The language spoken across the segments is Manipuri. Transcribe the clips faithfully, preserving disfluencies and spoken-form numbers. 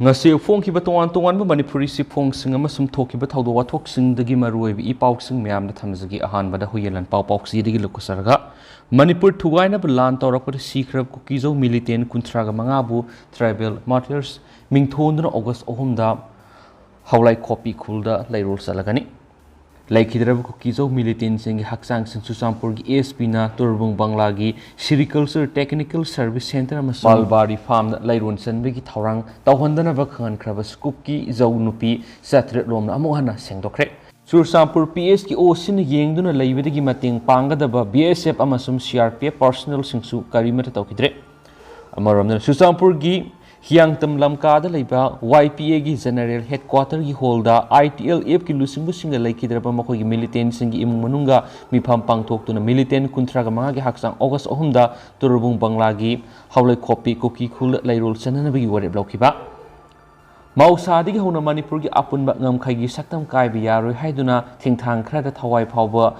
ꯉꯁꯤ ꯐꯣꯡꯈꯤꯕ ꯇꯣꯉꯥꯟ ꯇꯣꯉꯥꯟꯕ ꯃꯅꯤꯄꯨꯔꯤ ꯆꯦꯐꯣꯡꯁꯤꯡ ꯑꯃꯁꯨꯡ ꯊꯣꯛꯈꯤꯕ ꯊꯧꯗꯣꯛ ꯋꯥꯊꯣꯛꯁꯤꯡꯗꯒꯤ ꯃꯔꯨꯑꯣꯏꯕ ꯏ ꯄꯥꯎꯁꯤꯡ ꯃꯌꯥꯝꯗ ꯊꯝꯖꯒꯦ꯫ ꯑꯍꯥꯟꯕꯗ ꯍꯨꯏꯌꯦꯟ ꯂꯥꯟꯄꯥꯎ ꯄꯥꯎꯆꯦꯗꯒꯤ ꯂꯧꯈꯠꯆꯔꯒ, ꯃꯅꯤꯄꯨꯔ ꯊꯨꯒꯥꯏꯅꯕ ꯂꯥꯟ ꯇꯧꯔꯛꯄꯗ ꯁꯤꯈ꯭ꯔꯕ ꯀꯨꯀꯤꯖꯧ militant ꯀꯨꯟꯊ꯭ꯔꯥꯒ ꯃꯉꯥꯕꯨ tribal martyrs ꯃꯤꯡꯊꯣꯟꯗꯨꯅ August ꯑꯍꯨꯝꯗ ꯍꯥꯎꯂꯥꯏꯈꯣꯞꯄꯤ ꯈꯨꯜꯗ ꯂꯩꯔꯣꯜ ꯆꯠꯂꯒꯅꯤ꯫ ꯂꯩꯈꯤꯗ꯭ꯔꯕ ꯀꯨꯀꯤꯖꯧ militantꯁꯤꯡꯒꯤ ꯍꯛꯆꯥꯡꯁꯤꯡ ꯆꯨꯔꯆꯥꯟꯄꯨꯔꯒꯤ SPꯅ ꯇꯨꯔꯕꯨꯡ ꯕꯪꯂꯥꯒꯤ Sericulture Technical Service Centre ꯑꯃꯁꯨꯡ Mulberry Farmꯗ ꯂꯩꯔꯣꯟ ꯆꯟꯕꯒꯤ ꯊꯧꯔꯥꯡ ꯇꯧꯍꯟꯗꯅꯕ ꯈꯪꯍꯟꯈ꯭ꯔꯕ ꯀꯨꯀꯤꯖꯧ ꯅꯨꯄꯤ ꯆꯥꯇ꯭ꯔꯦꯠ ꯂꯣꯝꯅ ꯑꯃꯨꯛ ꯍꯟꯅ ꯁꯦꯡꯗꯣꯛꯈ꯭ꯔꯦ꯫ ꯆꯨꯔꯆꯥꯟꯄꯨꯔ PHꯀꯤ OCꯅ ꯌꯦꯡꯗꯨꯅ ꯂꯩꯕꯗꯒꯤ ꯃꯇꯦꯡ ꯄꯥꯡꯒꯗꯕ BSF ꯑꯃꯁꯨꯡ CRPF personnelꯁꯤꯡꯁꯨ ꯀꯔꯤꯃꯠꯇ ꯇꯧꯈꯤꯗ꯭ꯔꯦ꯫ ꯑꯃꯔꯣꯝꯗꯅ ꯆꯨꯔꯆꯥꯟꯄꯨꯔꯒꯤ ꯍꯤꯌꯥꯡꯇꯝ ꯂꯝꯀꯥꯗ ꯂꯩꯕ YPAꯒꯤ General Headquarterꯒꯤ hallꯗ ITLFꯀꯤ ꯂꯨꯆꯤꯡꯕꯁꯤꯡꯒ ꯂꯩꯈꯤꯗ꯭ꯔꯕ ꯃꯈꯣꯏꯒꯤ militantꯁꯤꯡꯒꯤ ꯏꯃꯨꯡ ꯃꯅꯨꯡꯒ ꯃꯤꯐꯝ ꯄꯥꯡꯊꯣꯛꯇꯨꯅ militant ꯀꯨꯟꯊ꯭ꯔꯥꯒ ꯃꯉꯥꯒꯤ ꯍꯛꯆꯥꯡ August ꯑꯍꯨꯝꯗ ꯇꯨꯔꯕꯨꯡ ꯕꯪꯂꯥꯒꯤ ꯍꯥꯎꯂꯩꯈꯣꯞꯄꯤ ꯀꯨꯀꯤ ꯈꯨꯜꯗ ꯂꯩꯔꯣꯜ ꯆꯟꯅꯅꯕꯒꯤ ꯋꯥꯔꯦꯞ ꯂꯧꯈꯤꯕ꯫ ꯃꯍꯧꯁꯥꯗꯒꯤ ꯍꯧꯅ ꯃꯅꯤꯄꯨꯔꯒꯤ ꯑꯄꯨꯟꯕ ꯉꯝꯈꯩꯒꯤ ꯁꯛꯇꯝ ꯀꯥꯏꯕ ꯌꯥꯔꯣꯏ ꯍꯥꯏꯗꯨꯅ ꯊꯤꯡꯊꯥꯡ ꯈꯔꯗ ꯊꯋꯥꯏ ꯐꯥꯎꯕ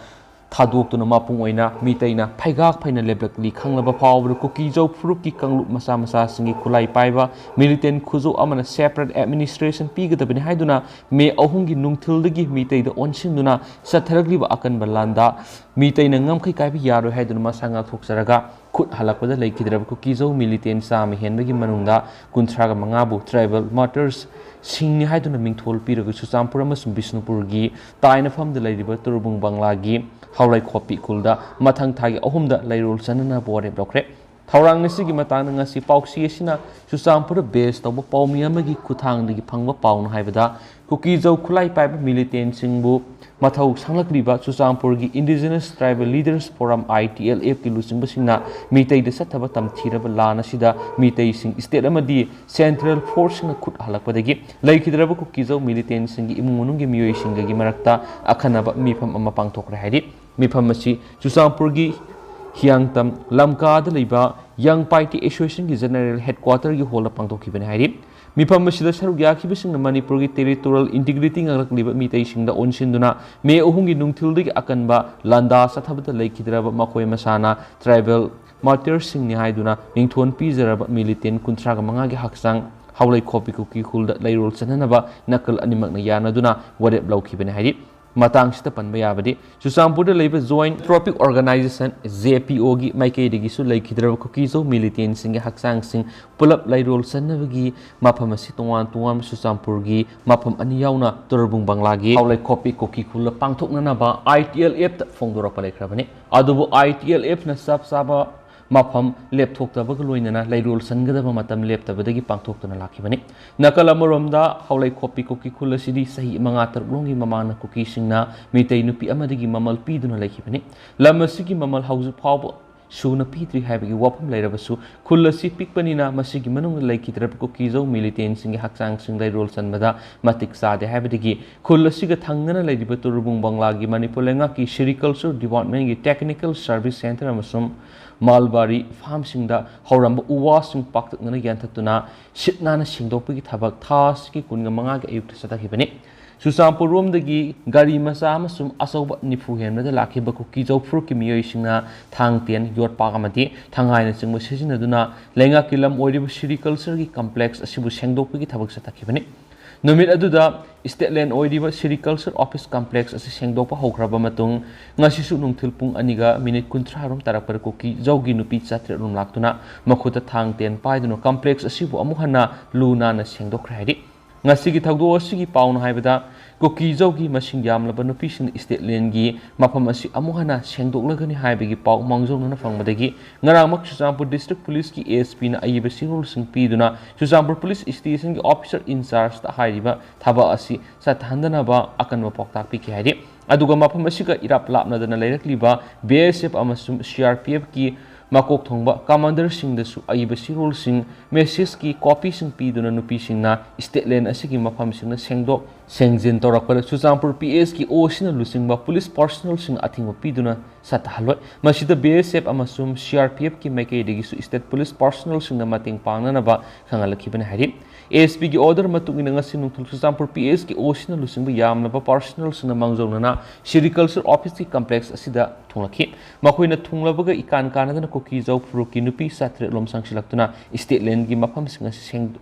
ꯊꯥꯗꯣꯛꯇꯨꯅ ꯃꯄꯨꯡ ꯑꯣꯏꯅ ꯃꯤꯇꯩꯅ ꯐꯩꯒꯥꯛ ꯐꯩꯅ ꯂꯦꯞꯂꯛꯂꯤ ꯈꯪꯂꯕ ꯐꯥꯎꯕꯗ ꯀꯨꯀꯤꯖꯧ ꯐꯨꯔꯨꯞꯀꯤ ꯀꯥꯡꯂꯨꯞ ꯃꯆꯥ ꯃꯆꯥꯁꯤꯡꯒꯤ ꯈꯨꯠꯂꯥꯏ ꯄꯥꯏꯕ militant ꯈꯨꯖꯧ ꯑꯃꯅ separate administration ꯄꯤꯒꯗꯕꯅꯤ ꯍꯥꯏꯗꯨꯅ May ꯑꯍꯨꯝꯒꯤ ꯅꯨꯡꯊꯤꯜꯗꯒꯤ ꯃꯤꯇꯩꯗ ꯑꯣꯟꯁꯤꯟꯗꯨꯅ ꯆꯠꯊꯔꯛꯂꯤꯕ ꯑꯀꯟꯕ ꯂꯥꯟꯗ ꯃꯤꯇꯩꯅ ꯉꯝꯈꯩ ꯀꯥꯏꯕ ꯌꯥꯔꯣꯏ ꯍꯥꯏꯗꯨꯅ ꯃꯁꯥ ꯉꯥꯛꯊꯣꯛꯆꯔꯒ ꯈꯨꯠ ꯍꯜꯂꯛꯄꯗ ꯂꯩꯈꯤꯗ꯭ꯔꯕ ꯀꯨꯀꯤꯖꯧ militant ꯆꯥꯝꯃ ꯍꯦꯟꯕꯒꯤ ꯃꯅꯨꯡꯗ ꯀꯨꯟꯊ꯭ꯔꯥꯒ ꯃꯉꯥꯕꯨ tribal martyrsꯁꯤꯡꯅꯤ ꯍꯥꯏꯗꯨꯅ ꯃꯤꯡꯊꯣꯜ ꯄꯤꯔꯒ ꯆꯨꯔꯆꯥꯟꯄꯨꯔ ꯑꯃꯁꯨꯡ ꯕꯤꯁꯅꯨꯄꯨꯔꯒꯤ ꯇꯥꯏꯅꯐꯝꯗ ꯂꯩꯔꯤꯕ ꯇꯨꯔꯕꯨꯡ ꯕꯪꯂꯥꯒꯤ ꯍꯥꯎꯂꯩꯈꯣꯞꯄꯤ ꯈꯨꯜꯗ ꯃꯊꯪ ꯊꯥꯒꯤ ꯑꯍꯨꯝꯗ ꯂꯩꯔꯣꯜ ꯆꯟꯅꯅꯕ ꯋꯥꯔꯦꯞ ꯂꯧꯈ꯭ꯔꯦ꯫ ꯊꯧꯔꯥꯡ ꯑꯁꯤꯒꯤ ꯃꯇꯥꯡꯗ ꯉꯁꯤ ꯄꯥꯎꯆꯦ ꯑꯁꯤꯅ ꯆꯨꯔꯆꯥꯟꯄꯨꯔꯗ base ꯇꯧꯕ ꯄꯥꯎꯃꯤ ꯑꯃꯒꯤ ꯈꯨꯠꯊꯥꯡꯗꯒꯤ ꯐꯪꯕ ꯄꯥꯎꯅ ꯍꯥꯏꯕꯗ, ꯀꯨꯀꯤꯖꯧ ꯈꯨꯠꯂꯥꯏ ꯄꯥꯏꯕ militantꯁꯤꯡꯕꯨ ꯃꯊꯧ ꯁꯪꯂꯛꯂꯤꯕ ꯆꯨꯔꯆꯥꯟꯄꯨꯔꯒꯤ Indigenous Tribal Leaders Forum, ITLFꯀꯤ ꯂꯨꯆꯤꯡꯕꯁꯤꯡꯅ ꯃꯤꯇꯩꯗ ꯆꯠꯊꯕ ꯇꯝꯊꯤꯔꯕ ꯂꯥꯟ ꯑꯁꯤꯗ ꯃꯤꯇꯩꯁꯤꯡ state ꯑꯃꯗꯤ central forceꯁꯤꯡꯅ ꯈꯨꯠ ꯍꯜꯂꯛꯄꯗꯒꯤ ꯂꯩꯈꯤꯗ꯭ꯔꯕ ꯀꯨꯀꯤꯖꯧ militantꯁꯤꯡꯒꯤ ꯏꯃꯨꯡ ꯃꯅꯨꯡꯒꯤ ꯃꯤꯑꯣꯏꯁꯤꯡꯒꯒꯤ ꯃꯔꯛꯇ ꯑꯈꯟꯅꯕ ꯃꯤꯐꯝ ꯑꯃ ꯄꯥꯡꯊꯣꯛꯈ꯭ꯔꯦ ꯍꯥꯏꯔꯤ꯫ ꯃꯤꯐꯝ ꯑꯁꯤ ꯆꯨꯔꯆꯥꯟꯄꯨꯔꯒꯤ ꯍꯤꯌꯥꯡꯇꯝ ꯂꯝꯀꯥꯗ ꯂꯩꯕ Young Paite Associationꯒꯤ General Headquarterꯒꯤ hallꯗ ꯄꯥꯡꯊꯣꯛꯈꯤꯕꯅꯤ ꯍꯥꯏꯔꯤ꯫ ꯃꯤꯐꯝ ꯑꯁꯤꯗ ꯁꯔꯨꯛ ꯌꯥꯈꯤꯕꯁꯤꯡꯅ ꯃꯅꯤꯄꯨꯔꯒꯤ territorial integrity ꯉꯥꯛꯂꯛꯂꯤꯕ ꯃꯤꯇꯩꯁꯤꯡꯗ ꯑꯣꯟꯁꯤꯟꯗꯨꯅ May ꯑꯍꯨꯝꯒꯤ ꯅꯨꯡꯊꯤꯜꯗꯒꯤ ꯑꯀꯟꯕ ꯂꯥꯟꯗꯥ ꯆꯠꯊꯕꯗ ꯂꯩꯈꯤꯗ꯭ꯔꯕ ꯃꯈꯣꯏ ꯃꯁꯥꯅ tribal martyrsꯁꯤꯡꯅꯤ ꯍꯥꯏꯗꯨꯅ ꯃꯤꯡꯊꯣꯟ ꯄꯤꯖꯔꯕ militant ꯀꯨꯟꯊ꯭ꯔꯥꯒ ꯃꯉꯥꯒꯤ ꯍꯛꯆꯥꯡ ꯍꯥꯎꯂꯩꯈꯣꯛꯄꯤ ꯀꯨꯀꯤ ꯈꯨꯜꯗ ꯂꯩꯔꯣꯜ ꯆꯟꯅꯅꯕ ꯅꯥꯀꯜ ꯑꯅꯤꯃꯛꯅ ꯌꯥꯅꯗꯨꯅ ꯋꯥꯔꯦꯞ ꯂꯧꯈꯤꯕꯅꯤ ꯍꯥꯏꯔꯤ꯫ ꯃꯇꯥꯡꯁꯤꯗ ꯄꯟꯕ ꯌꯥꯕꯗꯤ, ꯆꯨꯔꯆꯥꯟꯄꯨꯔꯗ ꯂꯩꯕ Joint Tropic Organization, J P O, ꯒꯤ ꯃꯥꯏꯀꯩꯗꯒꯤꯁꯨ ꯂꯩꯈꯤꯗ꯭ꯔꯕ ꯀꯨꯀꯤꯖꯧ militantꯁꯤꯡꯒꯤ ꯍꯛꯆꯥꯡꯁꯤꯡ ꯄꯨꯂꯞ ꯂꯩꯔꯣꯜ ꯆꯟꯅꯕꯒꯤ ꯃꯐꯝ ꯑꯁꯤ ꯇꯣꯉꯥꯟ ꯇꯣꯉꯥꯟꯕ ꯆꯨꯔꯆꯥꯟꯄꯨꯔꯒꯤ ꯃꯐꯝ ꯑꯅꯤ ꯌꯥꯎꯅ ꯇꯨꯔꯕꯨꯡ ꯕꯪꯂꯥꯒꯤ ꯍꯥꯎꯂꯩꯈꯣꯛꯄꯤ ꯀꯨꯀꯤ ꯈꯨꯜꯗ ꯄꯥꯡꯊꯣꯛꯅꯅꯕ I T L Fꯇ ꯐꯣꯡꯗꯣꯔꯛꯄ ꯂꯩꯈ꯭ꯔꯕꯅꯤ꯫ ꯑꯗꯨꯕꯨ I T L Fꯅ ꯆꯞ ꯆꯥꯕ ꯃꯐꯝ ꯂꯦꯞꯊꯣꯛꯇꯕꯒ ꯂꯣꯏꯅꯅ ꯂꯩꯔꯣꯜ ꯆꯟꯒꯗꯕ ꯃꯇꯝ ꯂꯦꯞꯇꯕꯗꯒꯤ ꯄꯥꯡꯊꯣꯛꯇꯨꯅ ꯂꯥꯛꯈꯤꯕꯅꯤ꯫ ꯅꯥꯀꯜ ꯑꯃꯔꯣꯝꯗ, ꯍꯥꯎꯂꯩꯈꯣꯛꯄꯤ ꯀꯨꯀꯤ ꯈꯨꯜ ꯑꯁꯤꯗꯤ ꯆꯍꯤ ꯃꯉꯥ ꯇꯔꯨꯛ ꯂꯣꯝꯒꯤ ꯃꯃꯥꯡꯗ ꯀꯨꯀꯤꯁꯤꯡꯅ ꯃꯤꯇꯩ ꯅꯨꯄꯤ ꯑꯃꯗꯒꯤ ꯃꯃꯜ ꯄꯤꯗꯨꯅ ꯂꯩꯈꯤꯕꯅꯤ꯫ ꯂꯝ ꯑꯁꯤꯒꯤ ꯃꯃꯜ ꯍꯧꯖꯤꯛ ꯐꯥꯎꯕ ꯁꯨꯅ ꯄꯤꯗ꯭ꯔꯤ ꯍꯥꯏꯕꯒꯤ ꯋꯥꯐꯝ ꯂꯩꯔꯕꯁꯨ, ꯈꯨꯜ ꯑꯁꯤ ꯄꯤꯛꯄꯅꯤꯅ ꯃꯁꯤꯒꯤ ꯃꯅꯨꯡꯗ ꯂꯩꯈꯤꯗ꯭ꯔꯕ ꯀꯨꯀꯤꯖꯧ militantꯁꯤꯡꯒꯤ ꯍꯛꯆꯥꯡꯁꯤꯡ ꯂꯩꯔꯣꯜ ꯆꯟꯕꯗ ꯃꯇꯤꯛ ꯆꯥꯗꯦ ꯍꯥꯏꯕꯗꯒꯤ ꯈꯨꯜ ꯑꯁꯤꯒ ꯊꯪꯅꯅ ꯂꯩꯔꯤꯕ ꯇꯨꯔꯕꯨꯡ ꯕꯪꯂꯥꯒꯤ ꯃꯅꯤꯄꯨꯔ ꯂꯩꯉꯥꯛꯀꯤ Sericulture Departmentꯀꯤ Technical Service Centre ꯑꯃꯁꯨꯡ Mulberry Farmꯁꯤꯡꯗ ꯍꯧꯔꯝꯕ ꯎ ꯋꯥꯁꯤꯡ ꯄꯥꯛꯇꯛꯅꯅ ꯌꯥꯟꯊꯠꯇꯨꯅ ꯁꯤꯠ ꯅꯥꯟꯅ ꯁꯦꯡꯗꯣꯛꯄꯒꯤ ꯊꯕꯛ ꯊꯥ ꯑꯁꯤꯒꯤ ꯀꯨꯟꯒ ꯃꯉꯥꯒꯤ ꯑꯌꯨꯛꯇ ꯆꯠꯊꯈꯤꯕꯅꯤ꯫ ꯆꯨꯔꯆꯥꯟꯄꯨꯔ ꯔꯣꯝꯗꯒꯤ ꯒꯥꯔꯤ ꯃꯆꯥ ꯑꯃꯁꯨꯡ ꯑꯆꯧꯕ ꯅꯤꯐꯨ ꯍꯦꯟꯕꯗ ꯂꯥꯛꯈꯤꯕ ꯀꯨꯀꯤꯖꯧ ꯐꯨꯔꯨꯞꯀꯤ ꯃꯤꯑꯣꯏꯁꯤꯡꯅ ꯊꯥꯡ ꯇꯦꯟ, ꯌꯣꯠꯄꯥꯛ ꯑꯃꯗꯤ ꯊꯪꯍꯥꯏꯅꯆꯤꯡꯕ ꯁꯤꯖꯤꯟꯅꯗꯨꯅ ꯂꯩꯉꯥꯛꯀꯤ ꯂꯝ ꯑꯣꯏꯔꯤꯕ Sericultureꯒꯤ complex ꯑꯁꯤꯕꯨ ꯁꯦꯡꯗꯣꯛꯄꯒꯤ ꯊꯕꯛ ꯆꯠꯊꯈꯤꯕꯅꯤ꯫ ꯅꯨꯃꯤꯠ ꯑꯗꯨꯗ state land ꯑꯣꯏꯔꯤꯕ Sericulture Office complex ꯑꯁꯤ ꯁꯦꯡꯗꯣꯛꯄ ꯍꯧꯈ꯭ꯔꯕ ꯃꯇꯨꯡ, ꯉꯁꯤꯁꯨ ꯅꯨꯡꯊꯤꯜ ꯄꯨꯡ ꯑꯅꯤꯒ ꯃꯤꯅꯤꯠ ꯀꯨꯟꯊ꯭ꯔꯥ ꯔꯣꯝ ꯇꯥꯔꯛꯄꯗ ꯀꯨꯀꯤꯖꯧꯒꯤ ꯅꯨꯄꯤ ꯆꯥꯇ꯭ꯔꯦꯠ ꯔꯣꯝ ꯂꯥꯛꯇꯨꯅ ꯃꯈꯨꯠꯇ ꯊꯥꯡ ꯇꯦꯟ ꯄꯥꯏꯗꯨꯅ complex ꯑꯁꯤꯕꯨ ꯑꯃꯨꯛ ꯍꯟꯅ ꯂꯨ ꯅꯥꯟꯅ ꯁꯦꯡꯗꯣꯛꯈ꯭ꯔꯦ ꯍꯥꯏꯔꯤ꯫ ꯉꯁꯤꯒꯤ ꯊꯧꯗꯣꯛ ꯑꯁꯤꯒꯤ ꯄꯥꯎꯅ ꯍꯥꯏꯕꯗ, ꯀꯨꯀꯤꯖꯧꯒꯤ ꯃꯁꯤꯡ ꯌꯥꯝꯂꯕ ꯅꯨꯄꯤꯁꯤꯡꯅ state landꯒꯤ ꯃꯐꯝ ꯑꯁꯤ ꯑꯃꯨꯛ ꯍꯟꯅ ꯁꯦꯡꯗꯣꯛꯂꯒꯅꯤ ꯍꯥꯏꯕꯒꯤ ꯄꯥꯎ ꯃꯥꯡꯖꯧꯅꯅ ꯐꯪꯕꯗꯒꯤ ꯉꯔꯥꯡꯃꯛ ꯆꯨꯔꯆꯥꯟꯄꯨꯔ District Policeꯀꯤ ASPꯅ ꯑꯏꯕ ꯆꯦꯔꯣꯜꯁꯤꯡ ꯄꯤꯗꯨꯅ ꯆꯨꯔꯆꯥꯟꯄꯨꯔ Police Stationꯒꯤ officer in chargeꯇ ꯍꯥꯏꯔꯤꯕ ꯊꯕꯛ ꯑꯁꯤ ꯆꯠꯊꯍꯟꯗꯅꯕ ꯑꯀꯟꯕ ꯄꯥꯎꯇꯥꯛ ꯄꯤꯈꯤ ꯍꯥꯏꯔꯤ꯫ ꯑꯗꯨꯒ ꯃꯐꯝ ꯑꯁꯤꯒ ꯏꯔꯥꯞ ꯂꯥꯞꯅꯗꯅ ꯂꯩꯔꯛꯂꯤꯕ BSF ꯑꯃꯁꯨꯡ CRPFꯀꯤ ꯃꯀꯣꯛ ꯊꯣꯡꯕ commanderꯁꯤꯡꯗꯁꯨ ꯑꯏꯕ ꯆꯦꯔꯣꯜꯁꯤꯡ, messageꯀꯤ copyꯁꯤꯡ ꯄꯤꯗꯨꯅ ꯅꯨꯄꯤꯁꯤꯡꯅ state land ꯑꯁꯤꯒꯤ ꯃꯐꯝꯁꯤꯡꯗ ꯁꯦꯡꯗꯣꯛ ꯁꯦꯡꯖꯤꯟ ꯇꯧꯔꯛꯄꯗ ꯆꯨꯔꯆꯥꯟꯄꯨꯔ PSꯀꯤ OCꯅ ꯂꯨꯆꯤꯡꯕ police personnelꯁꯤꯡ ꯑꯊꯤꯡꯕ ꯄꯤꯗꯨꯅ ꯆꯠꯊꯍꯜꯂꯣꯏ꯫ ꯃꯁꯤꯗ BSF ꯑꯃꯁꯨꯡ CRPFꯀꯤ ꯃꯥꯏꯀꯩꯗꯒꯤꯁꯨ state police personnelꯁꯤꯡꯅ ꯃꯇꯦꯡ ꯄꯥꯡꯅꯅꯕ ꯈꯪꯍꯜꯂꯛꯈꯤꯕꯅꯤ ꯍꯥꯏꯔꯤ꯫ ASPꯒꯤ order ꯃꯇꯨꯡ ꯏꯟꯅ ꯉꯁꯤ ꯅꯨꯡꯊꯤꯜ ꯆꯨꯔꯆꯥꯟꯄꯨꯔ PSꯀꯤ OCꯅ ꯂꯨꯆꯤꯡꯕ ꯌꯥꯝꯂꯕ personnelꯁꯤꯡꯅ ꯃꯥꯡꯖꯧꯅꯅ Sericulture Officeꯀꯤ complex ꯑꯁꯤꯗ ꯊꯨꯡꯂꯛꯈꯤ꯫ ꯃꯈꯣꯏꯅ ꯊꯨꯡꯂꯕꯒ ꯏꯀꯥꯟ ꯀꯥꯟꯅꯗꯅ ꯀꯨꯀꯤꯖꯧ ꯐꯨꯔꯨꯞꯀꯤ ꯅꯨꯄꯤ ꯆꯥꯇ꯭ꯔꯦꯠ ꯂꯣꯝ ꯆꯪꯁꯤꯜꯂꯛꯇꯨꯅ state landꯒꯤ ꯃꯐꯝꯁꯤꯡ ꯑꯁꯤ ꯁꯦꯡ-,